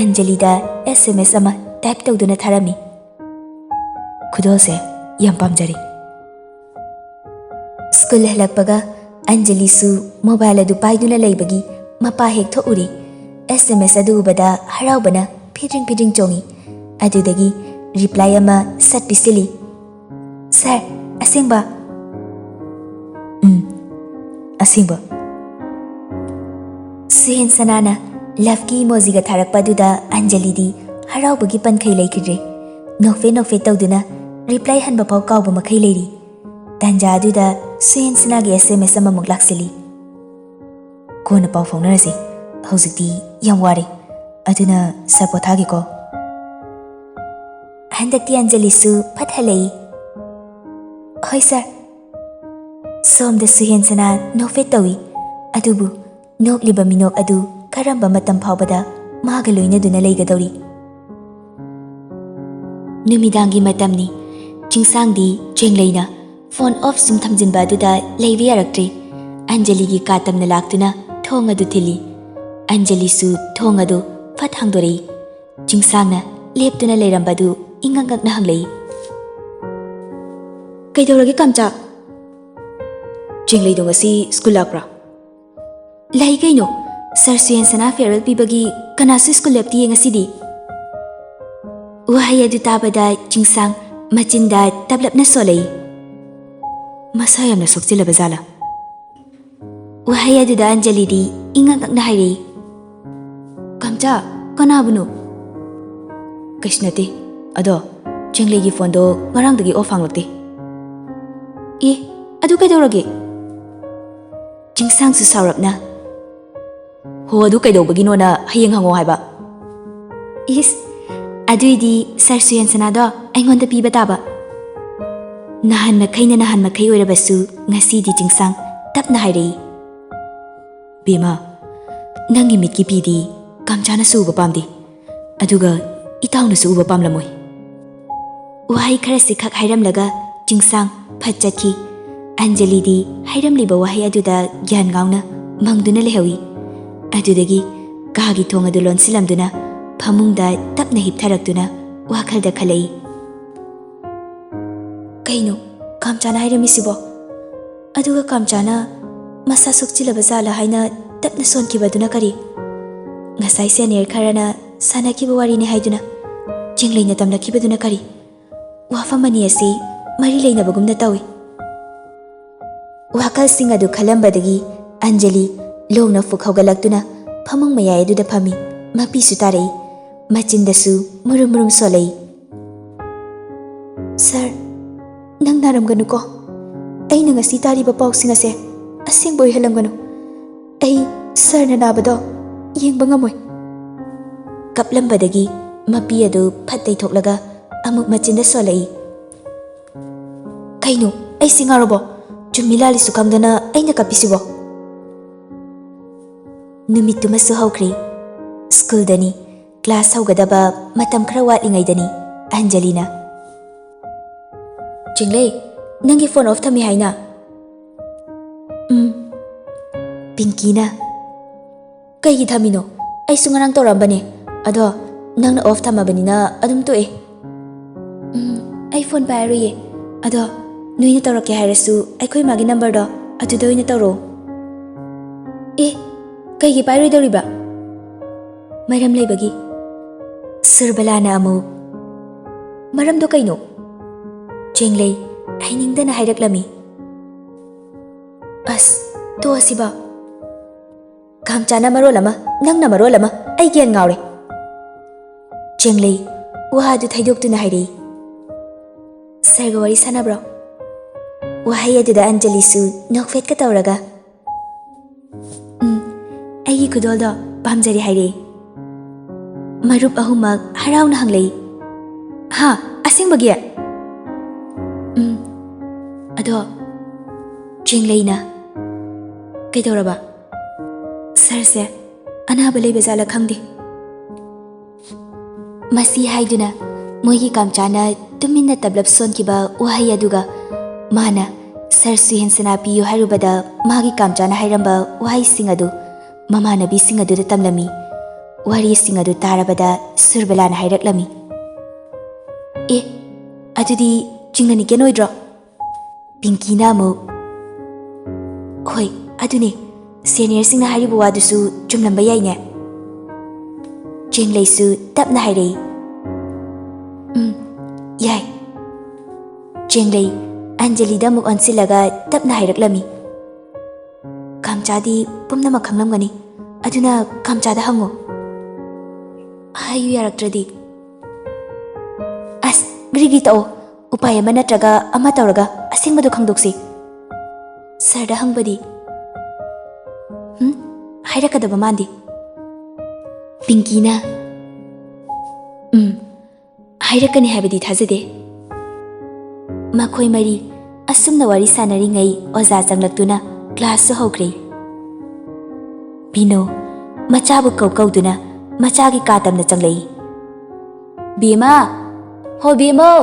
ꯑꯟꯖꯂꯤꯗ ꯑꯦꯁ ꯑꯦꯝ ꯑꯦꯁ ꯑꯃ ꯇꯥꯏꯞ ꯇꯧꯗꯨꯅ ꯊꯥꯔꯝꯃꯤ꯫ "ꯈꯨꯗꯣꯜꯁꯦ ꯌꯥꯝ ꯄꯥꯝꯖꯔꯦ꯫" ꯁ꯭ꯀꯨꯜ ꯍꯜꯂꯛꯄꯒ ꯑꯟꯖꯂꯤꯁꯨ ꯃꯣꯕꯥꯏꯜ ꯑꯗꯨ ꯄꯥꯏꯗꯨꯅ ꯂꯩꯕꯒꯤ ꯃꯄꯥ ꯍꯦꯛ ꯊꯣꯛꯎꯔꯦ꯫ ꯑꯦꯁ ꯑꯦꯝ ꯑꯦꯁ ꯑꯗꯨ ꯎꯕꯗ ꯍꯔꯥꯎꯕꯅ ꯐꯤꯗ꯭ꯔꯤꯡ ꯐꯤꯗ꯭ꯔꯤꯡ ꯆꯣꯡꯉꯤ꯫ ꯑꯗꯨꯗꯒꯤ ꯔꯤꯄ꯭ꯂꯥꯏ ꯑꯃ ꯁꯠ ꯄꯤꯁꯤꯜꯂꯤ꯫ "ꯁꯥ, "ꯁꯥꯔ, ꯑꯁꯦꯡꯕ?" "ꯎꯝ, ꯑꯁꯦꯡꯕ꯫" ꯁꯨꯍꯦꯟ ꯁꯅꯥꯅ ꯂꯚꯀꯤ ꯏꯃꯣꯖꯤꯒ ꯊꯥꯔꯛꯄ ꯑꯗꯨꯗ ꯑꯟꯖꯂꯤꯗꯤ ꯍꯔꯥꯎꯕꯒꯤ ꯄꯟꯈꯩ ꯂꯩꯈꯤꯗ꯭ꯔꯦ꯫ ꯅꯣꯛꯐꯦꯠ ꯅꯣꯛꯐꯦꯠ ꯇꯧꯗꯨꯅ ꯔꯤꯄ꯭ꯂꯥꯏ ꯍꯟꯕ ꯐꯥꯎ ꯀꯥꯎꯕ ꯃꯈꯩ ꯂꯩꯔꯤ꯫ ꯇꯥꯟꯖꯥ ꯑꯗꯨꯗ ꯁꯨꯍꯦꯟ ꯁꯅꯥꯒꯤ ꯑꯦꯁ ꯑꯦꯝ ꯑꯦꯁ ꯑꯃꯃꯨꯛ ꯂꯥꯛꯁꯤꯜꯂꯤ꯫ "ꯀꯣꯟꯅ ꯄꯥꯎ ꯐꯥꯎꯅꯔꯁꯤ, ꯍꯧꯖꯤꯛꯇꯤ ꯌꯥꯝ ꯋꯥꯔꯦ, ꯑꯗꯨꯅ ꯁꯥꯔ ꯄꯣꯊꯥꯒꯦꯀꯣ꯫" ꯍꯟꯗꯛꯇꯤ ꯑꯟꯖꯂꯤꯁꯨ ꯐꯠ ꯍꯜꯂꯛꯏ꯫ "ꯍꯣꯏ ꯁꯥꯔ꯫" ꯁꯣꯝꯗ ꯁꯨꯍꯦꯟ ꯁꯅꯥ ꯅꯣꯛꯐꯦꯠ ꯇꯧꯏ, ꯑꯗꯨꯕꯨ ꯅꯣꯛꯂꯤꯕ ꯃꯤꯅꯣꯛ ꯑꯗꯨ ꯀꯔꯝꯕ ꯃꯇꯝ ꯐꯥꯎꯕꯗ ꯃꯥꯒ ꯂꯣꯏꯅꯗꯨꯅ ꯂꯩꯒꯗꯧꯔꯤ? ꯅꯨꯃꯤꯗꯥꯡꯒꯤ ꯃꯇꯝꯅꯤ꯫ ꯆꯤꯡꯁꯥꯡꯗꯤ ꯆꯦꯡꯂꯩꯅ ꯐꯣꯟ ꯑꯣꯐ ꯁꯨꯝ ꯊꯝꯖꯤꯟꯕ ꯑꯗꯨꯗ ꯂꯩꯕ ꯌꯥꯔꯛꯇ꯭ꯔꯦ꯫ ꯑꯟꯖꯂꯤꯒꯤ ꯀꯥ ꯇꯝꯅ ꯂꯥꯛꯇꯨꯅ ꯊꯣꯡ ꯑꯗꯨ ꯊꯤꯜꯂꯤ꯫ ꯑꯟꯖꯂꯤꯁꯨ ꯊꯣꯡ ꯑꯗꯨ ꯐꯠ ꯍꯥꯡꯗꯣꯔꯛꯏ꯫ ꯆꯤꯡꯁꯥꯡꯅ ꯂꯦꯞꯇꯨꯅ ꯂꯩꯔꯝꯕꯗꯨ ꯏꯉꯛ ꯉꯛꯅ ꯍꯪꯂꯛꯏ꯫ "ꯀꯩꯗꯧꯔꯒꯦ ꯀꯝꯆꯥ?" "ꯆꯦꯡꯂꯩꯗꯣ ꯉꯁꯤ ꯁ꯭ꯀꯨꯜ ꯂꯥꯛꯄ꯭ꯔꯥ?" "ꯂꯩ ꯀꯩꯅꯣ, ꯁꯥꯔ ꯁꯨꯌꯦꯟ ꯁꯅꯥ ꯐꯤꯌꯔꯋꯦꯜ ꯄꯤꯕꯒꯤ ꯀꯅꯥꯁꯨ ꯁ꯭ꯀꯨꯜ ꯂꯦꯞꯇꯤꯌꯦ ꯉꯁꯤꯗꯤ꯫" ꯋꯥꯍꯩ ꯑꯗꯨ ꯇꯥꯕꯗ ꯆꯤꯡꯁꯥꯡ ꯃꯆꯤꯟꯗ ꯇꯞꯂꯞꯅ ꯁꯣꯜꯂꯛꯏ꯫ "ꯃꯁꯥ ꯌꯥꯝꯅ ꯁꯣꯛꯆꯤꯜꯂꯕ ꯖꯥꯠꯂꯥ?" ꯋꯥꯍꯩ ꯑꯗꯨꯗ ꯑꯟꯖꯂꯤꯗꯤ ꯏꯉꯛ ꯉꯛꯅ ꯍꯥꯏꯔꯛꯏ꯫ "ꯀꯝꯆꯥ, ꯀꯅꯥꯕꯨꯅꯣ?" "ꯀꯩꯁꯨ ꯅꯠꯇꯦ꯫ ꯑꯗꯣ ꯆꯦꯡꯂꯩꯒꯤ ꯐꯣꯟꯗꯣ ꯉꯔꯥꯡꯗꯒꯤ ꯑꯣꯐ ꯍꯥꯡꯂꯛꯇꯦ꯫" "ꯑꯦ, ꯑꯗꯨ ꯀꯩꯗꯧꯔꯒꯦ?" ꯆꯤꯡꯁꯥꯡꯁꯨ ꯁꯥꯎꯔꯞꯅ, "ꯍꯣ, ꯑꯗꯨ ꯀꯩꯗꯧꯕꯒꯤꯅꯣꯅ ꯍꯌꯦꯡ ꯍꯪꯉꯣ ꯍꯥꯏꯕ꯫" "ꯏꯁ, ꯑꯗꯨꯏꯗꯤ ꯁꯥꯔ ꯁꯨꯌꯦꯟ ꯁꯅꯥꯗꯣ ꯑꯩꯉꯣꯟꯗ ꯄꯤꯕ ꯇꯥꯕ꯫" ꯅꯍꯥꯟ ꯃꯈꯩꯅ ꯅꯍꯥꯟ ꯃꯈꯩ ꯑꯣꯏꯔꯕꯁꯨ ꯉꯁꯤꯗꯤ ꯆꯤꯡꯁꯥꯡ ꯇꯞꯅ ꯍꯥꯏꯔꯛꯏ꯫ "ꯕꯦꯝꯃ, ꯅꯪꯒꯤ ꯃꯤꯠꯀꯤ ꯄꯤꯗꯤ ꯀꯝꯆꯥꯅꯁꯨ ꯎꯕ ꯄꯥꯝꯗꯦ, ꯑꯗꯨꯒ ꯏꯇꯥꯎꯅꯁꯨ ꯎꯕ ꯄꯥꯝꯂꯝꯃꯣꯏ꯫" ꯋꯥꯍꯩ ꯈꯔꯁꯤ ꯈꯛ ꯍꯥꯏꯔꯝꯂꯒ ꯆꯤꯡꯁꯥꯡ ꯐꯠ ꯆꯠꯈꯤ꯫ ꯑꯟꯖꯂꯤꯗꯤ ꯍꯥꯏꯔꯝꯂꯤꯕ ꯋꯥꯍꯩ ꯑꯗꯨꯗ ꯒ꯭ꯌꯥꯟ ꯉꯥꯎꯅ ꯃꯪꯗꯨꯅ ꯂꯩꯍꯧꯏ꯫ ꯑꯗꯨꯗꯒꯤ ꯀꯥꯒꯤ ꯊꯣꯡ ꯑꯗꯨ ꯂꯣꯟꯁꯤꯜꯂꯝꯗꯨꯅ ꯐꯃꯨꯡꯗ ꯇꯞꯅ ꯍꯤꯞꯊꯔꯛꯇꯨꯅ ꯋꯥꯈꯜꯗ ꯈꯜꯂꯛꯏ꯫ "ꯀꯩꯅꯣ ꯀꯥꯝꯆꯥꯅ ꯍꯥꯏꯔꯝꯃꯤꯁꯤꯕꯣ? ꯑꯗꯨꯒ ꯀꯥꯝꯆꯥꯅ ꯃꯁꯥ ꯁꯣꯛꯆꯤꯜꯂꯕ ꯖꯥꯠꯂ ꯍꯥꯏꯅ ꯇꯞꯅ ꯁꯣꯟꯈꯤꯕꯗꯨꯅ ꯀꯔꯤ? ꯉꯁꯥꯏ ꯁꯦꯅꯤꯌꯔ ꯈꯔꯅ ꯁꯥꯟꯅꯈꯤꯕ ꯋꯥꯔꯤꯅꯤ ꯍꯥꯏꯗꯨꯅ ꯆꯦꯡꯂꯩꯅ ꯇꯝꯂꯛꯈꯤꯕꯗꯨꯅ ꯀꯔꯤ? ꯋꯥꯐꯝ ꯑꯅꯤ ꯑꯁꯤ ꯃꯔꯤ ꯂꯩꯅꯕꯒꯨꯝꯅ ꯇꯧꯏ꯫ ꯋꯥꯈꯜꯁꯤꯡ ꯑꯗꯨ ꯈꯜꯂꯝꯕꯗꯒꯤ ꯑꯟꯖꯂꯤ ꯂꯣꯡꯅ ꯐꯨꯛ ꯍꯧꯒꯠꯂꯛꯇꯨꯅ ꯐꯃꯨꯡ ꯃꯌꯥꯏ ꯑꯗꯨꯗ ꯐꯝꯃꯤ꯫ ꯃꯄꯤꯁꯨ ꯇꯥꯔꯛꯏ꯫ ꯃꯆꯤꯟꯗꯁꯨ ꯃꯨꯔꯨꯝ ꯃꯨꯔꯨꯝ ꯁꯣꯜꯂꯛꯏ꯫ "ꯁꯥꯔ, ꯅꯪ ꯅꯥꯔꯝꯒꯅꯨꯀꯣ꯫ ꯑꯩꯅ ꯉꯁꯤ ꯇꯥꯔꯤꯕ ꯄꯥꯎꯁꯤꯡ ꯑꯁꯦ ꯑꯁꯦꯡꯕ ꯑꯣꯏꯍꯜꯂꯝꯒꯅꯨ꯫ ꯑꯩ ꯁꯥꯔꯅ ꯅꯥꯕꯗꯣ ꯌꯦꯡꯕ ꯉꯝꯃꯣꯏ꯫" ꯀꯞꯂꯝꯕꯗꯒꯤ ꯃꯄꯤ ꯑꯗꯨ ꯐꯠ ꯇꯩꯊꯣꯛꯂꯒ ꯑꯃꯨꯛ ꯃꯆꯤꯟꯗ ꯁꯣꯜꯂꯛꯏ꯫ "ꯀꯩꯅꯣ, ꯑꯩꯁꯤ ꯉꯥꯎꯔꯕꯣ? ꯆꯨꯝꯃꯤ ꯂꯥꯜꯂꯤꯁꯨ ꯈꯪꯗꯅ ꯑꯩꯅ ꯀꯞꯄꯤꯁꯤꯕꯣ?" ꯅꯨꯃꯤꯠꯇꯨꯃꯁꯨ ꯍꯧꯈ꯭ꯔꯦ꯫ ꯁ꯭ꯀꯨꯜꯗꯅꯤ꯫ ꯀ꯭ꯂꯥꯁ ꯍꯧꯒꯗꯕ ꯃꯇꯝ ꯈꯔ ꯋꯥꯠꯂꯤꯉꯩꯗꯅꯤ꯫ ꯑꯟꯖꯂꯤꯅ, "ꯆꯤꯡꯂꯩ, ꯅꯪꯒꯤ ꯐꯣꯟ ꯑꯣꯐ ꯊꯝꯃꯤ ꯍꯥꯏꯅ?" "ꯎꯝ꯫" ꯄꯤꯡꯀꯤꯅ, "ꯀꯩꯒꯤ ꯊꯝꯃꯤꯅꯣ? ꯑꯩꯁꯨ ꯉꯔꯥꯡ ꯇꯧꯔꯛꯑꯝꯕꯅꯦ, ꯑꯗꯣ ꯅꯪꯅ ꯑꯣꯐ ꯊꯝꯃꯕꯅꯤꯅ ꯑꯗꯨꯝ ꯇꯣꯛꯑꯦ꯫" "ꯎꯝ, ꯑꯩ ꯐꯣꯟ ꯄꯥꯏꯔꯣꯏꯌꯦ꯫ ꯑꯗꯣ ꯅꯣꯏꯅ ꯇꯧꯔꯛꯀꯦ ꯍꯥꯏꯔꯁꯨ ꯑꯩꯈꯣꯏ ꯃꯥꯒꯤ ꯅꯝꯕꯔꯗꯣ ꯑꯗꯨꯗ ꯑꯣꯏꯅ ꯇꯧꯔꯛꯑꯣ꯫" "ꯑꯦ, ꯀꯩꯒꯤ ꯄꯥꯏꯔꯣꯏꯗꯧꯔꯤꯕ?" "ꯃꯔꯝ ꯂꯩꯕꯒꯤ꯫" ꯁꯨꯔꯕꯂꯥꯅ ꯑꯃꯨꯛ, "ꯃꯔꯝꯗꯣ ꯀꯩꯅꯣ?" ꯆꯦꯡꯂꯩ ꯍꯩꯅꯤꯡꯗꯅ ꯍꯥꯏꯔꯛꯂꯝꯃꯤ꯫ "ꯑꯁ, ꯇꯣꯛꯑꯁꯤꯕ꯫ ꯀꯥꯝꯆꯥꯅ ꯃꯔꯣꯜ ꯑꯃ, ꯅꯪꯅ ꯃꯔꯣꯜ ꯑꯃ, ꯑꯩ ꯒ꯭ꯌꯥꯟ ꯉꯥꯎꯔꯦ꯫" ꯆꯦꯡꯂꯩ ꯋꯥ ꯑꯗꯨ ꯊꯩꯗꯣꯛꯇꯨꯅ ꯍꯥꯏꯔꯛꯏ꯫ "ꯁꯥꯔꯒ ꯋꯥꯔꯤ ꯁꯥꯟꯅꯕ꯭ꯔꯣ?" ꯋꯥꯍꯩ ꯑꯗꯨꯗ ꯑꯟꯖꯂꯤꯁꯨ ꯅꯣꯛꯐꯦꯠꯀ ꯇꯧꯔꯒ, "ꯎꯝ, ꯑꯩꯒꯤ ꯈꯨꯗꯣꯜꯗꯣ ꯄꯥꯝꯖꯔꯦ ꯍꯥꯏꯔꯛꯑꯦ꯫" ꯃꯔꯨꯞ ꯑꯍꯨꯝꯃꯛ ꯍꯔꯥꯎꯅ ꯍꯪꯂꯛꯏ꯫ "ꯍꯥ, ꯑꯁꯦꯡꯕꯒꯤ?" "ꯎꯝ꯫" ꯑꯗꯣ ꯆꯦꯡꯂꯩꯅ, "ꯀꯩꯗꯧꯔꯕ?" "ꯁꯥꯔꯁꯦ ꯑꯅꯥꯕ ꯂꯩꯕ ꯖꯥꯠꯂ ꯈꯪꯗꯦ꯫" ꯃꯁꯤ ꯍꯥꯏꯗꯨꯅ ꯃꯣꯏꯒꯤ ꯀꯥꯝꯆꯥꯅ ꯇꯨꯃꯤꯟꯅ ꯇꯞꯂꯞ ꯁꯣꯟꯈꯤꯕ ꯋꯥꯍꯩ ꯑꯗꯨꯒ ꯃꯥꯅ ꯁꯥꯔ ꯁꯨꯍꯦꯟꯁꯅꯥ ꯄꯤꯌꯨ ꯍꯥꯏꯔꯨꯕꯗ ꯃꯥꯒꯤ ꯀꯥꯝꯆꯥꯅ ꯍꯥꯏꯔꯝꯕ ꯋꯥꯍꯩꯁꯤꯡ ꯑꯗꯨ ꯃꯃꯥꯟꯅꯕꯤꯁꯤꯡ ꯑꯗꯨꯗ ꯇꯝꯂꯝꯃꯤ꯫ ꯋꯥꯔꯤꯁꯤꯡ ꯑꯗꯨ ꯇꯥꯔꯕꯗ ꯁꯨꯔꯕꯂꯥꯅ ꯍꯥꯏꯔꯛꯂꯝꯃꯤ, "ꯑꯦ, ꯑꯗꯨꯗꯤ ꯆꯤꯡꯅꯅꯤꯀꯦꯟ ꯑꯣꯏꯗ꯭ꯔꯣ?" ꯄꯤꯡꯀꯤꯅ ꯑꯃꯨꯛ, "ꯍꯣꯏ, ꯑꯗꯨꯅꯦ, ꯁꯦꯅꯤꯌꯔꯁꯤꯡꯅ ꯍꯥꯏꯔꯤꯕ ꯋꯥꯗꯨꯁꯨ ꯆꯨꯝꯂꯝꯕ ꯌꯥꯏꯅꯦ꯫" ꯆꯦꯡꯂꯩꯁꯨ ꯇꯞꯅ ꯍꯥꯏꯔꯛꯏ, "ꯎꯝ, ꯌꯥꯏ꯫" ꯆꯦꯡꯂꯩ ꯑꯟꯖꯂꯤꯗ ꯑꯃꯨꯛ ꯑꯣꯟꯁꯤꯜꯂꯒ ꯇꯞꯅ ꯍꯥꯏꯔꯛꯂꯝꯃꯤ, "ꯀꯥꯝꯆꯥꯗꯤ ꯄꯨꯝꯅꯃꯛ ꯈꯪꯂꯝꯒꯅꯤ, ꯑꯗꯨꯅ ꯀꯥꯝꯆꯥꯗ ꯍꯪꯉꯨ꯫ ꯍꯥꯏꯌꯨ ꯌꯥꯔꯛꯇ꯭ꯔꯗꯤ?" "ꯑꯁ, ꯒ꯭ꯔꯤꯒ꯭ꯔꯤ ꯇꯧꯑꯣ꯫ ꯎꯄꯥꯏ ꯑꯃ ꯅꯠꯇ꯭ꯔꯒ ꯑꯃ ꯇꯧꯔꯒ ꯑꯁꯦꯡꯕꯗꯣ ꯈꯪꯗꯣꯛꯁꯤ꯫ ꯁꯔꯗ ꯍꯪꯕꯗꯤ?" "ꯍꯨꯝ? ꯍꯥꯏꯔꯛꯀꯗꯕ ꯃꯥꯟꯗꯦ꯫" ꯄꯤꯡꯀꯤꯅ, "ꯎꯝ, ꯍꯥꯏꯔꯛꯀꯅꯤ ꯍꯥꯏꯕꯗꯤ ꯊꯥꯖꯗꯦ꯫" ꯃꯈꯣꯏ ꯃꯔꯤ ꯑꯁꯨꯝꯅ ꯋꯥꯔꯤ ꯁꯥꯟꯅꯔꯤꯉꯩ ꯑꯣꯖꯥ ꯆꯪꯂꯛꯇꯨꯅ ꯀ꯭ꯂꯥꯁꯁꯨ ꯍꯧꯈ꯭ꯔꯦ꯫ ꯕꯤꯅꯣ ꯃꯆꯥꯕꯨ ꯀꯧ ꯀꯧꯗꯨꯅ ꯃꯆꯥꯒꯤ ꯀꯥ ꯇꯝꯅ ꯆꯪꯂꯛꯏ꯫ "ꯕꯦꯝꯃ! ꯍꯣ ꯕꯦꯝꯃꯧ!"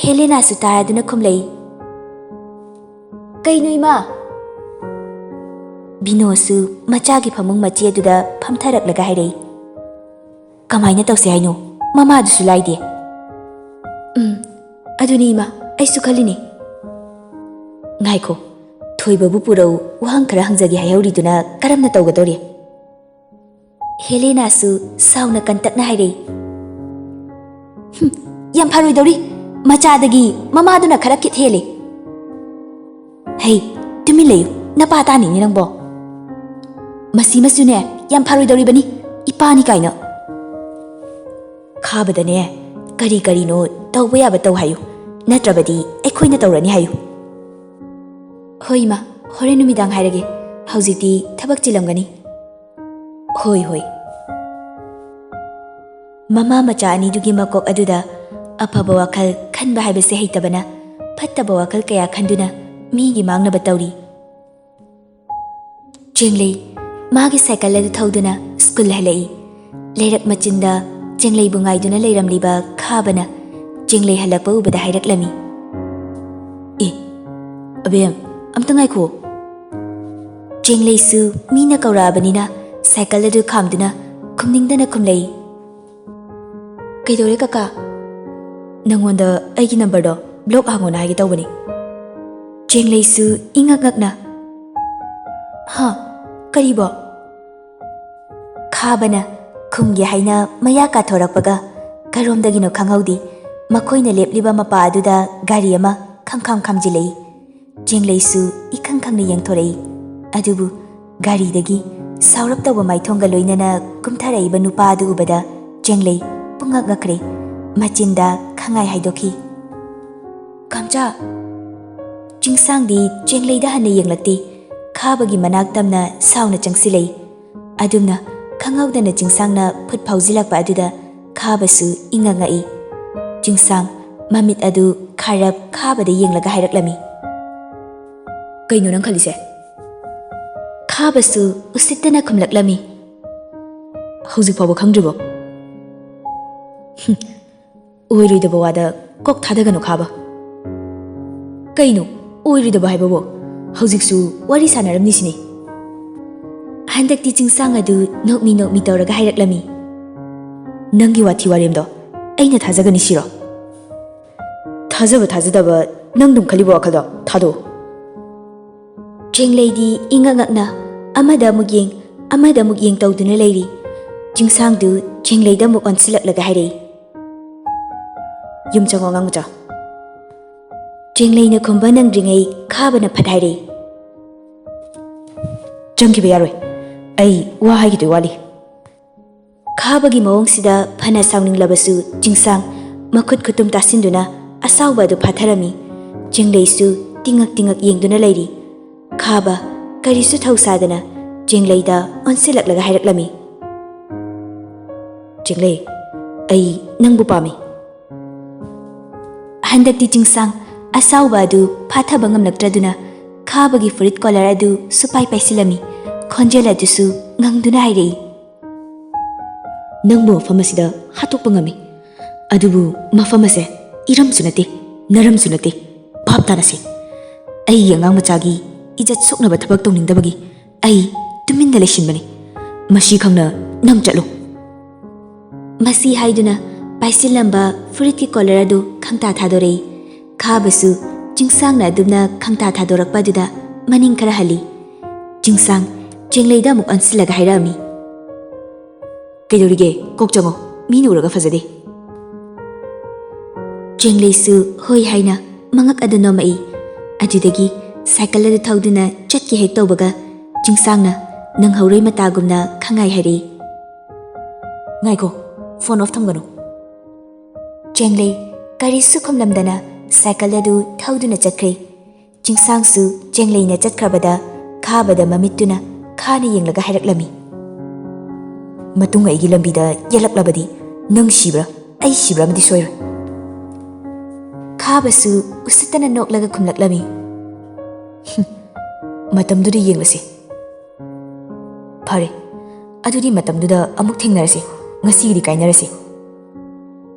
ꯍꯦꯂꯦꯅꯥꯁꯨ ꯇꯥꯔꯗꯨꯅ ꯈꯨꯝꯂꯛꯏ꯫ "ꯀꯩꯅꯣ ꯏꯃꯥ?" ꯕꯤꯅꯣꯁꯨ ꯃꯆꯥꯒꯤ ꯐꯃꯨꯡ ꯃꯆꯦ ꯑꯗꯨꯗ ꯐꯝꯊꯔꯛꯂꯒ ꯍꯥꯏꯔꯛꯏ꯫ "ꯀꯃꯥꯏꯅ ꯇꯧꯁꯦ ꯍꯥꯏꯅꯣ? ꯃꯃꯥꯗꯨꯁꯨ ꯂꯥꯏꯗꯦ꯫" "ꯎꯝ, ꯑꯗꯨꯅꯤ ꯏꯃꯥ, ꯑꯩꯁꯨ ꯈꯜꯂꯤꯅꯦ꯫" "ꯉꯥꯏꯈꯣ, ꯊꯣꯏꯕꯕꯨ ꯄꯨꯔꯛꯎ, ꯋꯥꯍꯪ ꯈꯔ ꯍꯪꯖꯒꯦ ꯍꯥꯏꯍꯧꯔꯤꯗꯨꯅ ꯀꯔꯝꯅ ꯇꯧꯒꯗꯧꯔꯤ?" ꯍꯦꯂꯦꯅꯥꯁꯨ ꯁꯥꯎꯅ ꯀꯟꯇꯛꯅ ꯍꯥꯏꯔꯛꯏ꯫ "ꯍꯨꯝ, ꯌꯥꯝ ꯐꯔꯣꯏꯗꯧꯔꯤ꯫ ꯃꯆꯥꯗꯒꯤ ꯃꯃꯥꯗꯨꯅ ꯈꯔ ꯈꯤꯠ ꯍꯦꯜꯂꯦ꯫" "ꯍꯩ, ꯇꯨꯃꯤꯟ ꯂꯩꯌꯨ, ꯅꯄꯥ ꯇꯥꯅꯤꯡꯅꯤ ꯅꯪꯕꯣ꯫" "ꯃꯁꯤꯃꯁꯨꯅꯦ, ꯌꯥꯝ ꯐꯔꯣꯏꯗꯧꯔꯤꯕꯅꯤ, ꯏꯄꯥꯅꯤ ꯀꯥꯏꯅ꯫" "ꯈꯥꯕꯗꯅꯦ, ꯀꯔꯤ ꯀꯔꯤꯅꯣ ꯇꯧꯕ ꯌꯥꯕ ꯇꯧ ꯍꯥꯏꯌꯨ, ꯅꯠꯇ꯭ꯔꯕꯗꯤ ꯑꯩꯈꯣꯏꯅ ꯇꯧꯔꯅꯤ ꯍꯥꯏꯌꯨ꯫" "ꯍꯣꯏ ꯏꯃꯥ, ꯍꯣꯔꯦꯟ ꯅꯨꯃꯤꯗꯥꯡ ꯍꯥꯏꯔꯒꯦ, ꯍꯧꯖꯤꯛꯇꯤ ꯊꯕꯛ ꯆꯤꯜꯂꯝꯒꯅꯤ꯫" "ꯍꯣꯏ, ꯍꯣꯏ꯫" ꯃꯃꯥ ꯃꯆꯥ ꯑꯅꯤꯗꯨꯒꯤ ꯃꯀꯣꯛ ꯑꯗꯨꯗ ꯑꯐꯕ ꯋꯥꯈꯜ ꯈꯟꯕ ꯍꯥꯏꯕꯁꯦ ꯍꯩꯇꯕꯅ ꯐꯠꯇꯕ ꯋꯥꯈꯜ ꯀꯌꯥ ꯈꯟꯗꯨꯅ ꯃꯤꯒꯤ ꯃꯥꯡꯅꯕ ꯇꯧꯔꯤ꯫ ꯆꯦꯡꯂꯩ ꯃꯥꯒꯤ ꯁꯥꯏꯀꯜ ꯑꯗꯨ ꯊꯧꯗꯨꯅ ꯁ꯭ꯀꯨꯜ ꯍꯜꯂꯛꯏ꯫ ꯂꯩꯔꯛ ꯃꯆꯤꯟꯗ ꯆꯦꯡꯂꯩꯕꯨ ꯉꯥꯏꯗꯨꯅ ꯂꯩꯔꯝꯂꯤꯕ ꯈꯥꯕꯅ ꯆꯦꯡꯂꯩ ꯍꯜꯂꯛꯄ ꯎꯕꯗ ꯍꯥꯏꯔꯛꯂꯝꯃꯤ꯫ "ꯑꯦ, ꯑꯕꯦꯝ, ꯑꯝꯇ ꯉꯥꯏꯈꯣ꯫" ꯆꯦꯡꯂꯩꯁꯨ ꯃꯤꯅ ꯀꯧꯔꯛꯑꯕꯅꯤꯅ ꯁꯥꯏꯀꯜ ꯑꯗꯨ ꯈꯥꯝꯗꯨꯅ ꯈꯨꯝꯅꯤꯡꯗꯅ ꯈꯨꯝꯂꯛꯏ꯫ "ꯀꯩꯗꯧꯔꯦ ꯀꯀꯥ?" "ꯅꯪꯉꯣꯟꯗ ꯑꯩꯒꯤ ꯅꯝꯕꯔꯗꯣ ꯕ꯭ꯂꯣꯛ ꯍꯥꯡꯉꯣꯅ ꯍꯥꯏꯒꯦ ꯇꯧꯕꯅꯤ꯫" ꯆꯦꯡꯂꯩꯁꯨ ꯏꯉꯛ ꯉꯛꯅ, "ꯍꯥ? ꯀꯔꯤꯕꯣ?" ꯈꯥꯕꯅ ꯈꯨꯝꯒꯦ ꯍꯥꯏꯅ ꯃꯌꯥ ꯀꯥꯊꯣꯔꯛꯄꯒ ꯀꯔꯣꯝꯗꯒꯤꯅꯣ ꯈꯪꯍꯧꯗꯦ, ꯃꯈꯣꯏꯅ ꯂꯦꯞꯂꯤꯕ ꯃꯄꯥ ꯑꯗꯨꯗ ꯒꯥꯔꯤ ꯑꯃ ꯈꯪꯈꯥꯝ ꯈꯥꯝꯖꯤꯜꯂꯛꯏ꯫ ꯆꯦꯡꯂꯩꯁꯨ ꯏꯈꯪ ꯈꯪꯅ ꯌꯦꯡꯊꯣꯔꯛꯏ꯫ ꯑꯗꯨꯕꯨ ꯒꯥꯔꯤꯗꯒꯤ ꯁꯥꯎꯔꯞ ꯇꯧꯕ ꯃꯥꯏꯊꯣꯡꯒ ꯂꯣꯏꯅꯅ ꯀꯨꯝꯊꯔꯛꯏꯕ ꯅꯨꯄꯥ ꯑꯗꯨ ꯎꯕꯗ ꯆꯦꯡꯂꯩ ꯄꯨꯡꯉꯛ ꯉꯛꯈ꯭ꯔꯦ꯫ ꯃꯆꯤꯟꯗ ꯈꯪꯉꯥꯏ ꯍꯥꯏꯗꯣꯛꯈꯤ, "ꯀꯥꯝꯆꯥ!" ꯆꯤꯡꯁꯥꯡꯗꯤ ꯆꯦꯡꯂꯩꯗ ꯍꯟꯅ ꯌꯦꯡꯂꯛꯇꯦ꯫ ꯈꯥꯕꯒꯤ ꯃꯅꯥꯛ ꯇꯝꯅ ꯁꯥꯎꯅ ꯆꯪꯁꯤꯜꯂꯛꯏ꯫ ꯑꯗꯨꯝꯅ ꯈꯪꯍꯧꯗꯅ ꯆꯤꯡꯁꯥꯡꯅ ꯈꯨꯠ ꯐꯥꯎꯖꯤꯜꯂꯛꯄ ꯑꯗꯨꯗ ꯈꯥꯕꯁꯨ ꯏꯉꯛ ꯉꯛꯏ꯫ ꯆꯤꯡꯁꯥꯡ ꯃꯃꯤꯠ ꯑꯗꯨ ꯈꯥꯔꯞ ꯈꯥꯕꯗ ꯌꯦꯡꯂꯒ ꯍꯥꯏꯔꯛꯂꯝꯃꯤ, "ꯀꯩꯅꯣ ꯅꯪ ꯈꯜꯂꯤꯁꯦ?" ꯈꯥꯕꯁꯨ ꯎꯁꯤꯠꯇꯅ ꯈꯨꯝꯂꯛꯂꯝꯃꯤ, "ꯍꯧꯖꯤꯛ ꯐꯥꯎꯕ ꯈꯪꯗ꯭ꯔꯤꯕꯣ?" "ꯍꯨꯝ, ꯑꯣꯏꯔꯣꯏꯗꯕ ꯋꯥꯗ ꯀꯣꯛ ꯊꯥꯗꯒꯅꯨ ꯈꯥꯕ꯫ ꯀꯩꯅꯣ ꯑꯣꯏꯔꯣꯏꯗꯕ ꯍꯥꯏꯕꯕꯨ? ꯍꯧꯖꯤꯛꯁꯨ ꯋꯥꯔꯤ ꯁꯥꯟꯅꯔꯝꯃꯤꯁꯤꯅꯤ꯫" ꯍꯟꯗꯛꯇꯤ ꯆꯤꯡꯁꯥꯡ ꯑꯗꯨ ꯅꯣꯛꯃꯤ ꯅꯣꯛꯃꯤ ꯇꯧꯔꯒ ꯍꯥꯏꯔꯛꯂꯝꯃꯤ, "ꯅꯪꯒꯤ ꯋꯥꯊꯤ ꯋꯥꯔꯦꯝꯗꯣ ꯑꯩꯅ ꯊꯥꯖꯒꯅꯤ ꯁꯤꯔꯣ? ꯊꯥꯖꯕ ꯊꯥꯖꯗꯕ ꯅꯪ ꯑꯗꯨꯝ ꯈꯜꯂꯤꯕ ꯋꯥꯈꯜꯗꯣ ꯊꯥꯗꯣꯛꯎ꯫" ꯆꯦꯡꯂꯩꯗꯤ ꯏꯉꯛ ꯉꯛꯅ ꯑꯃꯗ ꯑꯃꯨꯛ ꯌꯦꯡ, ꯑꯃꯗ ꯑꯃꯨꯛ ꯌꯦꯡ ꯇꯧꯗꯨꯅ ꯂꯩꯔꯤ꯫ ꯆꯤꯡꯁꯥꯡꯗꯨ ꯆꯦꯡꯂꯩꯗ ꯑꯃꯨꯛ ꯑꯣꯟꯁꯤꯜꯂꯛꯂꯒ ꯍꯥꯏꯔꯛꯏ, "ꯌꯨꯝ ꯆꯪꯉꯣ, ꯑꯉꯥꯡ ꯃꯆꯥ꯫" ꯆꯦꯡꯂꯩꯅ ꯈꯨꯝꯕ ꯅꯪꯗ꯭ꯔꯤꯉꯩ ꯈꯥꯕꯅ ꯐꯠ ꯍꯥꯏꯔꯛꯏ, "ꯆꯪꯈꯤꯕ ꯌꯥꯔꯣꯏ꯫ ꯑꯩ ꯋꯥ ꯍꯥꯏꯈꯤꯗꯣꯏ ꯋꯥꯠꯂꯤ꯫" ꯈꯥꯕꯒꯤ ꯃꯑꯣꯡꯁꯤꯗ ꯐꯅ ꯁꯥꯎꯅꯤꯡꯂꯕꯁꯨ ꯆꯤꯡꯁꯥꯡ ꯃꯈꯨꯠ ꯈꯨꯇꯨꯝ ꯇꯥꯁꯤꯟꯗꯨꯅ ꯑꯁꯥꯎꯕ ꯑꯗꯨ ꯐꯥꯊꯔꯝꯃꯤ꯫ ꯆꯦꯡꯂꯩꯁꯨ ꯇꯤꯡꯉꯛ ꯇꯤꯡꯉꯛ ꯌꯦꯡꯗꯨꯅ ꯂꯩꯔꯤ꯫ ꯈꯥꯕ ꯀꯔꯤꯁꯨ ꯊꯧꯁꯥꯗꯅ ꯆꯦꯡꯂꯩꯗ ꯑꯣꯟꯁꯤꯜꯂꯛꯂꯒ ꯍꯥꯏꯔꯛꯂꯝꯃꯤ, "ꯆꯦꯡꯂꯩ, ꯑꯩ ꯅꯪꯕꯨ ꯄꯥꯝꯃꯤ꯫" ꯍꯟꯗꯛꯇꯤ ꯆꯤꯡꯁꯥꯡ ꯑꯁꯥꯎꯕ ꯑꯗꯨ ꯐꯥꯊꯕ ꯉꯝꯂꯛꯇ꯭ꯔꯗꯨꯅ ꯈꯥꯕꯒꯤ ꯐꯨꯔꯤꯠ ꯀꯣꯂꯔ ꯑꯗꯨ ꯁꯨꯄꯥꯏ ꯄꯥꯏꯁꯤꯜꯂꯝꯃꯤ꯫ ꯈꯣꯟꯖꯦꯜ ꯑꯗꯨꯁꯨ ꯉꯪꯗꯨꯅ ꯍꯥꯏꯔꯛꯏ, "ꯅꯪꯕꯨ ꯃꯐꯝ ꯑꯁꯤꯗ ꯍꯥꯠꯇꯣꯛꯄ ꯉꯝꯃꯤ, ꯑꯗꯨꯕꯨ ꯃꯐꯝ ꯑꯁꯦ ꯏꯔꯝꯁꯨ ꯅꯠꯇꯦ, ꯅꯔꯝꯁꯨ ꯅꯠꯇꯦ꯫ ꯚꯥꯞ ꯇꯥꯅꯁꯤ꯫ ꯑꯩꯒꯤ ꯑꯉꯥꯡ ꯃꯆꯥꯒꯤ ꯏꯖꯠ ꯁꯣꯛꯅꯕ ꯊꯕꯛ ꯇꯧꯅꯤꯡꯗꯕꯒꯤ ꯑꯩ ꯇꯨꯃꯤꯟꯅ ꯂꯩꯁꯤꯟꯕꯅꯤ꯫ ꯃꯁꯤ ꯈꯪꯅ ꯅꯪ ꯆꯠꯂꯨ꯫" ꯃꯁꯤ ꯍꯥꯏꯗꯨꯅ ꯄꯥꯏꯁꯤꯜꯂꯝꯕ ꯐꯨꯔꯤꯠꯀꯤ ꯀꯣꯂꯔ ꯑꯗꯨ ꯈꯪꯇꯥ ꯊꯥꯗꯣꯔꯛꯏ꯫ ꯈꯥꯕꯁꯨ ꯆꯤꯡꯁꯥꯡꯅ ꯑꯗꯨꯝꯅ ꯈꯪꯇꯥ ꯊꯥꯗꯣꯔꯛꯄ ꯑꯗꯨꯗ ꯃꯅꯤꯡ ꯈꯔ ꯍꯜꯂꯤ꯫ ꯆꯤꯡꯁꯥꯡ ꯆꯦꯡꯂꯩꯗ ꯑꯃꯨꯛ ꯑꯣꯟꯁꯤꯜꯂꯒ ꯍꯥꯏꯔꯛꯑꯝꯃꯤ, "ꯀꯩꯗꯧꯔꯤꯒꯦ? ꯀꯣꯛ ꯆꯪꯉꯣ, ꯃꯤꯅ ꯎꯔꯒ ꯐꯖꯗꯦ꯫" ꯆꯦꯡꯂꯩꯁꯨ ꯍꯣꯏ ꯍꯥꯏꯅ ꯃꯉꯛ ꯑꯗꯨ ꯅꯣꯝꯃꯛꯏ꯫ ꯑꯗꯨꯗꯒꯤ ꯁꯥꯏꯀꯜ ꯑꯗꯨ ꯊꯧꯗꯨꯅ ꯆꯠꯀꯦ ꯍꯦꯛ ꯇꯧꯕꯒ ꯆꯤꯡꯁꯥꯡꯅ ꯅꯪꯍꯧꯔꯣꯏ ꯃꯇꯥꯒꯨꯝꯅ ꯈꯪꯉꯥꯏ ꯍꯥꯏꯔꯛꯏ꯫ "ꯉꯥꯏꯈꯣ, ꯐꯣꯟ ꯑꯣꯐ ꯊꯝꯒꯅꯨ꯫" ꯆꯦꯡꯂꯩ ꯀꯔꯤꯁꯨ ꯈꯨꯝꯂꯝꯗꯅ ꯁꯥꯏꯀꯜ ꯑꯗꯨ ꯊꯧꯗꯨꯅ ꯆꯠꯈ꯭ꯔꯦ꯫ ꯆꯤꯡꯁꯥꯡꯁꯨ ꯆꯦꯡꯂꯩꯅ ꯆꯠꯈ꯭ꯔꯕꯗ ꯈꯥꯕꯗ ꯃꯃꯤꯠꯇꯨꯅ ꯈꯥꯅ ꯌꯦꯡꯂꯒ ꯍꯥꯏꯔꯛꯂꯝꯃꯤ꯫ "ꯃꯇꯨꯡ ꯑꯩꯒꯤ ꯂꯝꯕꯤꯗ ꯌꯦꯜꯂꯛꯂꯕꯗꯤ ꯅꯪ ꯁꯤꯕ꯭ꯔꯥ ꯑꯩ ꯁꯤꯕ꯭ꯔꯥ ꯑꯃꯗꯤ ꯁꯣꯏꯔꯣꯏ꯫" ꯈꯥꯕꯁꯨ ꯎꯁꯤꯠꯇꯅ ꯅꯣꯛꯂꯒ ꯈꯨꯝꯂꯛꯂꯝꯃꯤ꯫ "ꯃꯇꯝꯗꯨꯗ ꯌꯦꯡꯂꯁꯤ꯫" "ꯐꯔꯦ, ꯑꯗꯨꯗꯤ ꯃꯇꯝꯗꯨꯗ ꯑꯃꯨꯛ ꯊꯦꯡꯅꯔꯁꯤ꯫ ꯉꯁꯤꯒꯤꯗꯤ ꯀꯥꯏꯅꯔꯁꯤ꯫"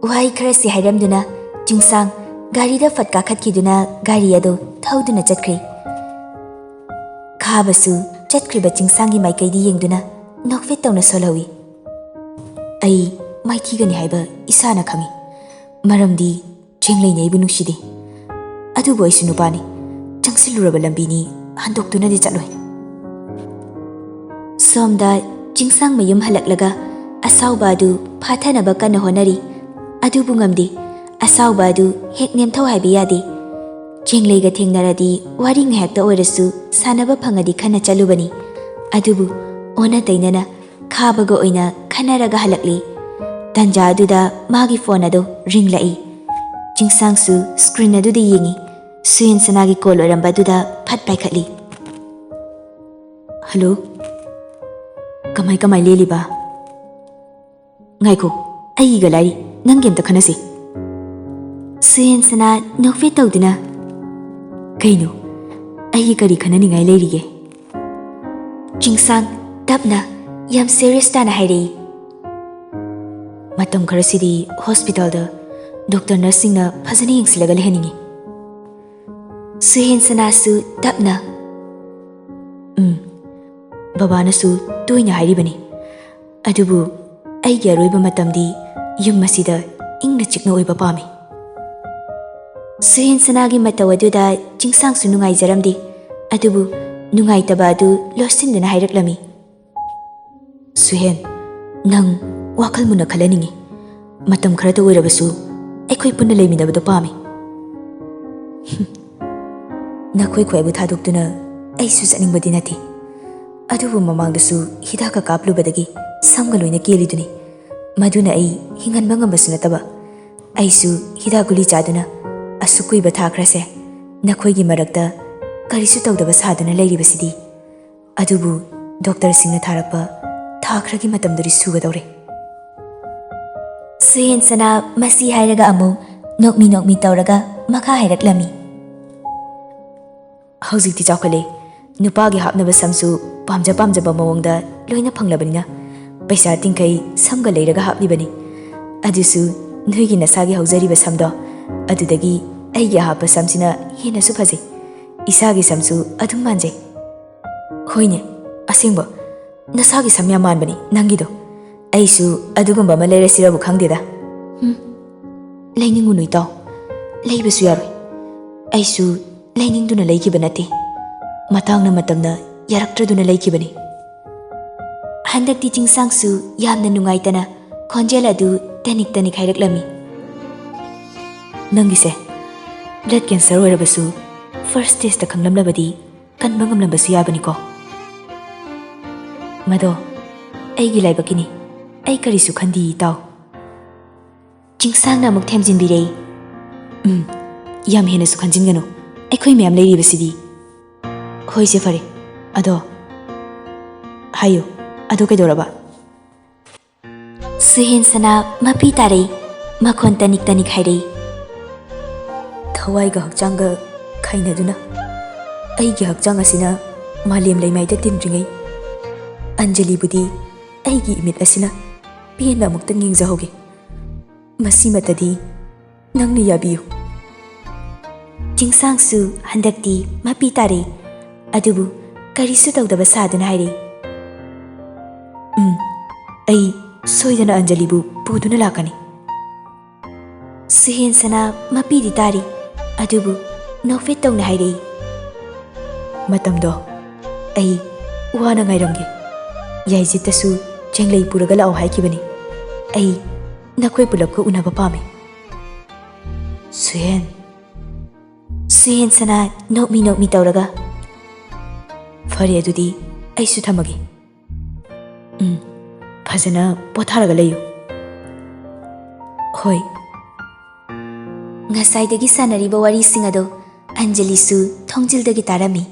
ꯋꯥꯍꯩ ꯈꯔꯁꯤ ꯍꯥꯏꯔꯝꯗꯨꯅ ꯆꯤꯡꯁꯥꯡ ꯒꯥꯔꯤꯗ ꯐꯠ ꯀꯥꯈꯠꯈꯤꯗꯨꯅ ꯒꯥꯔꯤ ꯑꯗꯨ ꯊꯧꯗꯨꯅ ꯆꯠꯈ꯭ꯔꯤ꯫ ꯈꯥꯕꯁꯨ ꯆꯠꯈ꯭ꯔꯤꯕ ꯆꯤꯡꯁꯥꯡꯒꯤ ꯃꯥꯏꯀꯩꯗ ꯌꯦꯡꯗꯨꯅ ꯅꯣꯛꯐꯦꯠ ꯇꯧꯅ ꯁꯣꯜꯍꯧꯏ꯫ ꯑꯩ ꯃꯥꯏꯊꯤꯒꯅꯤ ꯍꯥꯏꯕ ꯏꯁꯥꯅ ꯈꯪꯏ, ꯃꯔꯝꯗꯤ ꯆꯦꯡꯂꯩꯅ ꯑꯩꯕꯨ ꯅꯨꯡꯁꯤꯗꯦ꯫ ꯑꯗꯨꯕꯨ ꯑꯩꯁꯨ ꯅꯨꯄꯥꯅꯤ, ꯆꯪꯁꯤꯜꯂꯨꯔꯕ ꯂꯝꯕꯤꯅꯤ, ꯍꯟꯗꯣꯛꯇꯨꯅꯗꯤ ꯆꯠꯂꯣꯏ꯫ ꯁꯣꯝꯗ ꯆꯤꯡꯁꯥꯡ ꯃꯌꯨꯝ ꯍꯜꯂꯛꯂꯒ ꯑꯁꯥꯎꯕ ꯑꯗꯨ ꯐꯥꯊꯅꯕ ꯀꯟꯅ ꯍꯣꯠꯅꯔꯤ꯫ ꯑꯗꯨꯕꯨ ꯉꯝꯗꯦ꯫ ꯑꯁꯥꯎꯕ ꯑꯗꯨ ꯍꯦꯛ ꯅꯦꯝꯊꯧ ꯍꯥꯏꯕ ꯌꯥꯗꯦ꯫ ꯆꯦꯡꯂꯩꯒ ꯊꯦꯡꯅꯔꯗꯤ ꯋꯥꯔꯤ ꯉꯥꯏꯍꯥꯛꯇ ꯑꯣꯏꯔꯁꯨ ꯁꯥꯟꯅꯕ ꯐꯪꯉꯗꯤ ꯈꯟꯅ ꯆꯠꯂꯨꯕꯅꯤ꯫ ꯑꯗꯨꯕꯨ ꯑꯣꯟꯅ ꯇꯩꯅꯅ ꯈꯥꯕꯒ ꯑꯣꯏꯅ ꯈꯟꯅꯔꯒ ꯍꯜꯂꯛꯂꯤ꯫ ꯇꯟꯖꯥ ꯑꯗꯨꯗ ꯃꯥꯒꯤ ꯐꯣꯟ ꯑꯗꯨ ꯔꯤꯡꯂꯛꯏ꯫ ꯆꯤꯡꯁꯥꯡꯁꯨ ꯁ꯭ꯀ꯭ꯔꯤꯟ ꯑꯗꯨꯗ ꯌꯦꯡꯏ꯫ ꯁꯨꯍꯦꯟꯁꯅꯥꯒꯤ ꯀꯣꯜ ꯑꯣꯏꯔꯝꯕ ꯑꯗꯨꯗ ꯐꯠ ꯄꯥꯏꯈꯠꯂꯤ꯫ "ꯍꯜꯂꯣ, ꯀꯃꯥꯏ ꯀꯃꯥꯏ ꯂꯦꯜꯂꯤꯕ?" "ꯉꯥꯏꯈꯣ, ꯑꯩꯒ ꯂꯥꯏꯔꯤ, ꯅꯪꯒꯤ ꯑꯝꯇ ꯈꯟꯅꯁꯤ꯫" ꯁꯨꯍꯦꯟꯁꯅꯥ ꯅꯣꯛꯐꯦꯠ ꯇꯧꯗꯨꯅ, "ꯀꯩꯅꯣ? ꯑꯩꯒꯤ ꯀꯔꯤ ꯈꯟꯅꯅꯤꯡꯉꯥꯏ ꯂꯩꯔꯤꯒꯦ?" ꯆꯤꯡꯁꯥꯡ ꯇꯞꯅ, ꯌꯥꯝ ꯁꯦꯔꯤꯌꯁ ꯇꯥꯅ ꯍꯥꯏꯔꯛꯏ꯫ "ꯃꯇꯝ ꯈꯔꯁꯤꯗꯤ ꯍꯣꯁꯄꯤꯇꯥꯜꯗ ꯗꯣꯛꯇꯔ ꯅꯔꯁꯁꯤꯡꯅ ꯐꯖꯅ ꯌꯦꯡꯁꯤꯜꯂꯒ ꯂꯩꯍꯟꯅꯤꯡꯉꯤ꯫" ꯁꯨꯍꯦꯟꯁꯅꯥꯁꯨ ꯇꯞꯅ, "ꯎꯝ, ꯕꯕꯥꯅꯁꯨ ꯇꯣꯏꯅ ꯍꯥꯏꯔꯤꯕꯅꯤ꯫ ꯑꯗꯨꯕꯨ ꯑꯩꯒꯤ ꯑꯔꯣꯏꯕ ꯃꯇꯝꯗꯤ ꯌꯨꯝ ꯑꯁꯤꯗ ꯏꯪꯅ ꯆꯤꯛꯅ ꯑꯣꯏꯕ ꯄꯥꯝꯃꯤ꯫" ꯁꯨꯍꯦꯟꯁꯅꯥꯒꯤ ꯃꯇꯧ ꯑꯗꯨꯗ ꯆꯤꯡꯁꯥꯡꯁꯨ ꯅꯨꯡꯉꯥꯏꯖꯔꯝꯗꯦ꯫ ꯑꯗꯨꯕꯨ ꯅꯨꯡꯉꯥꯏꯇꯕ ꯑꯗꯨ ꯂꯣꯠꯁꯤꯟꯗꯨꯅ ꯍꯥꯏꯔꯛꯂꯝꯃꯤ꯫ "ꯁꯨꯍꯦꯟ, ꯅꯪ ꯋꯥꯈꯜ ꯃꯨꯟꯅ ꯈꯜꯍꯟꯅꯤꯡꯉꯤ꯫ ꯃꯇꯝ ꯈꯔꯇ ꯑꯣꯏꯔꯕꯁꯨ ꯑꯩꯈꯣꯏ ꯄꯨꯟꯅ ꯂꯩꯃꯤꯟꯅꯕꯗꯣ ꯄꯥꯝꯃꯤ꯫ ꯅꯈꯣꯏ ꯈ꯭ꯋꯥꯏꯕꯨ ꯊꯥꯗꯣꯛꯇꯨꯅ ꯑꯩꯁꯨ ꯆꯠꯅꯤꯡꯕꯗꯤ ꯅꯠꯇꯦ꯫ ꯑꯗꯨꯕꯨ ꯃꯃꯥꯡꯗꯁꯨ ꯍꯤꯗꯥꯛꯀ ꯀꯥꯞꯂꯨꯕꯗꯒꯤ ꯁꯝꯒ ꯂꯣꯏꯅ ꯀꯦꯜꯂꯤꯗꯨꯅꯤ꯫ ꯃꯗꯨꯅ ꯑꯩ ꯍꯤꯡꯍꯟꯕ ꯉꯝꯕꯁꯨ ꯅꯠꯇꯕ꯫ ꯑꯩꯁꯨ ꯍꯤꯗꯥꯛ ꯒꯨꯂꯤ ꯆꯥꯗꯨꯅ ꯑꯁꯨꯛ ꯀꯨꯏꯕ ꯊꯥ ꯈꯔꯁꯦ ꯅꯈꯣꯏꯒꯤ ꯃꯔꯛꯇ ꯀꯔꯤꯁꯨ ꯇꯧꯗꯕ ꯁꯥꯗꯨꯅ ꯂꯩꯔꯤꯕꯁꯤꯗꯤ꯫ ꯑꯗꯨꯕꯨ ꯗꯣꯛꯇꯔꯁꯤꯡꯅ ꯊꯥꯔꯛꯄ ꯊꯥ ꯈꯔꯒꯤ ꯃꯇꯝꯗꯨꯗꯤ ꯁꯨꯒꯗꯧꯔꯦ꯫ ꯁꯨꯍꯦꯟꯁꯅꯥ ꯃꯁꯤ ꯍꯥꯏꯔꯒ ꯑꯃꯨꯛ ꯅꯣꯛꯃꯤ ꯅꯣꯛꯃꯤ ꯇꯧꯔꯒ ꯃꯈꯥ ꯍꯥꯏꯔꯛꯂꯝꯃꯤ꯫ ꯍꯧꯖꯤꯛꯇꯤ ꯆꯥꯎꯈꯠꯂꯦ꯫ ꯅꯨꯄꯥꯒꯤ ꯍꯥꯞꯅꯕ ꯁꯝꯁꯨ ꯄꯥꯝꯖ ꯄꯥꯝꯖꯕ ꯃꯑꯣꯡꯗ ꯂꯣꯏꯅ ꯐꯪꯂꯕꯅꯤꯅ ꯄꯩꯁꯥ ꯇꯤꯡꯈꯩ ꯁꯝꯒ ꯂꯩꯔꯒ ꯍꯥꯞꯂꯤꯕꯅꯤ꯫ ꯑꯗꯨꯁꯨ ꯅꯣꯏꯒꯤ ꯅꯁꯥꯒꯤ ꯍꯧꯖꯔꯤꯕ ꯁꯝꯗꯣ, ꯑꯗꯨꯗꯒꯤ ꯑꯩꯒꯤ ꯑꯍꯥꯞꯄ ꯁꯝꯁꯤꯅ ꯍꯦꯟꯅꯁꯨ ꯐꯖꯩ꯫ ꯏꯁꯥꯒꯤ ꯁꯝꯁꯨ ꯑꯗꯨꯝ ꯃꯥꯟꯖꯩ꯫ ꯍꯣꯏꯅꯦ, ꯑꯁꯦꯡꯕ, ꯅꯁꯥꯒꯤ ꯁꯝ ꯌꯥꯝ ꯃꯥꯟꯕꯅꯤ ꯅꯪꯒꯤꯗꯣ꯫ ꯑꯩꯁꯨ ꯑꯗꯨꯒꯨꯝꯕ ꯑꯃ ꯂꯩꯔꯁꯤꯔꯕꯨ ꯈꯪꯗꯦꯗ꯫ ꯎꯝ, ꯂꯩꯅꯤꯡꯉꯨꯅꯨ ꯏꯇꯥꯎ, ꯂꯩꯕꯁꯨ ꯌꯥꯔꯣꯏ꯫ ꯑꯩꯁꯨ ꯂꯩꯅꯤꯡꯗꯨꯅ ꯂꯩꯈꯤꯕ ꯅꯠꯇꯦ, ꯃꯇꯥꯡꯅ ꯃꯇꯝꯅ ꯌꯥꯔꯛꯇ꯭ꯔꯗꯨꯅ ꯂꯩꯈꯤꯕꯅꯤ꯫ ꯍꯟꯗꯛꯇꯤ ꯆꯤꯡꯁꯥꯡꯁꯨ ꯌꯥꯝꯅ ꯅꯨꯡꯉꯥꯏꯇꯅ ꯈꯣꯟꯖꯦꯜ ꯑꯗꯨ ꯇꯅꯤꯛ ꯇꯅꯤꯛ ꯍꯥꯏꯔꯛꯂꯝꯃꯤ꯫ ꯅꯪꯒꯤꯁꯦ blood cancer ꯑꯣꯏꯔꯕꯁꯨ first stageꯇ ꯈꯪꯂꯝꯂꯕꯗꯤ ꯀꯟꯕ ꯉꯝꯂꯝꯕꯁꯨ ꯌꯥꯕꯅꯤꯀꯣ꯫ ꯃꯗꯣ ꯑꯩꯒꯤ ꯂꯥꯏꯕꯛꯀꯤꯅꯤ, ꯑꯩ ꯀꯔꯤꯁꯨ ꯈꯟꯗꯤ ꯏꯇꯥꯎ꯫ ꯆꯤꯡꯁꯥꯡꯅ ꯑꯃꯨꯛ ꯊꯦꯝꯖꯤꯟꯕꯤꯔꯦ꯫ ꯎꯝ, ꯌꯥꯝ ꯍꯦꯟꯅꯁꯨ ꯈꯟꯖꯤꯟꯒꯅꯨ, ꯑꯩꯈꯣꯏ ꯃꯌꯥꯝ ꯂꯩꯔꯤꯕꯁꯤꯗꯤ꯫ ꯍꯣꯏꯁꯦ, ꯐꯔꯦ꯫ ꯑꯗꯣ, ꯍꯥꯏꯌꯨ, ꯑꯗꯣ ꯀꯩꯗꯧꯔꯕ? ꯁꯨꯍꯦꯟꯁꯅꯥ ꯃꯄꯤ ꯇꯥꯔꯩ, ꯃꯈꯣꯟ ꯇꯅꯤꯛ ꯇꯅꯤꯛ ꯍꯥꯏꯔꯩ꯫ ꯊꯋꯥꯏꯒ ꯍꯛꯆꯥꯡꯒ ꯈꯥꯏꯅꯗꯨꯅ ꯑꯩꯒꯤ ꯍꯛꯆꯥꯡ ꯑꯁꯤꯅ ꯃꯥꯂꯦꯝ ꯂꯩꯃꯥꯏꯗ ꯇꯤꯟꯗ꯭ꯔꯤꯉꯩ, ꯑꯟꯖꯂꯤꯕꯨꯗꯤ ꯑꯩꯒꯤ ꯏꯃꯤꯠ ꯑꯁꯤꯅ ꯄꯦꯟꯅ ꯑꯃꯨꯛꯇꯪ ꯌꯦꯡꯖꯍꯧꯒꯦ꯫ ꯃꯁꯤꯃꯇꯗꯤ ꯅꯪꯅ ꯌꯥꯕꯤꯌꯨ꯫ ꯆꯤꯡꯁꯥꯡꯁꯨ ꯍꯟꯗꯛꯇꯤ ꯃꯄꯤ ꯇꯥꯔꯦ, ꯑꯗꯨꯕꯨ ꯀꯔꯤꯁꯨ ꯇꯧꯗꯕ ꯁꯥꯗꯨꯅ ꯍꯥꯏꯔꯦ, "ꯎꯝ, ꯑꯩ ꯁꯣꯏꯗꯅ ꯑꯟꯖꯂꯤꯕꯨ ꯄꯨꯗꯨꯅ ꯂꯥꯛꯀꯅꯤ꯫" ꯁꯨꯍꯦꯟꯁꯅꯥ ꯃꯄꯤꯗꯤ ꯇꯥꯔꯤ, ꯑꯗꯨꯕꯨ ꯅꯣꯛꯐꯦꯠ ꯇꯧꯅ ꯍꯥꯏꯔꯛꯏ, "ꯃꯇꯝꯗꯣ ꯑꯩ ꯋꯥꯅ ꯉꯥꯏꯔꯝꯒꯦ꯫ ꯌꯥꯏꯖꯤꯠꯇꯁꯨ ꯆꯦꯡꯂꯩ ꯄꯨꯔꯒ ꯂꯥꯛꯑꯣ ꯍꯥꯏꯈꯤꯕꯅꯤ꯫ ꯑꯩ ꯅꯈꯣꯏ ꯄꯨꯂꯞꯀ ꯎꯅꯕ ꯄꯥꯝꯃꯤ꯫" ꯁꯨꯍꯦꯟ꯫ ꯁꯨꯍꯦꯟ ꯁꯅꯥ ꯅꯣꯛꯃꯤ ꯅꯣꯛꯃꯤ ꯇꯧꯔꯒ, "ꯐꯔꯦ, ꯑꯗꯨꯗꯤ ꯑꯩꯁꯨ ꯊꯝꯃꯒꯦ꯫ ꯎꯝ, ꯐꯖꯅ ꯄꯣꯊꯥꯔꯒ ꯂꯩꯌꯨ꯫" ꯍꯣꯏ꯫ ꯉꯁꯥꯏꯗꯒꯤ ꯁꯥꯟꯅꯔꯤꯕ ꯋꯥꯔꯤꯁꯤꯡ ꯑꯗꯣ ꯑꯟꯖꯂꯤꯁꯨ ꯊꯣꯡꯖꯤꯜꯗꯒꯤ ꯇꯥꯔꯝꯃꯤ꯫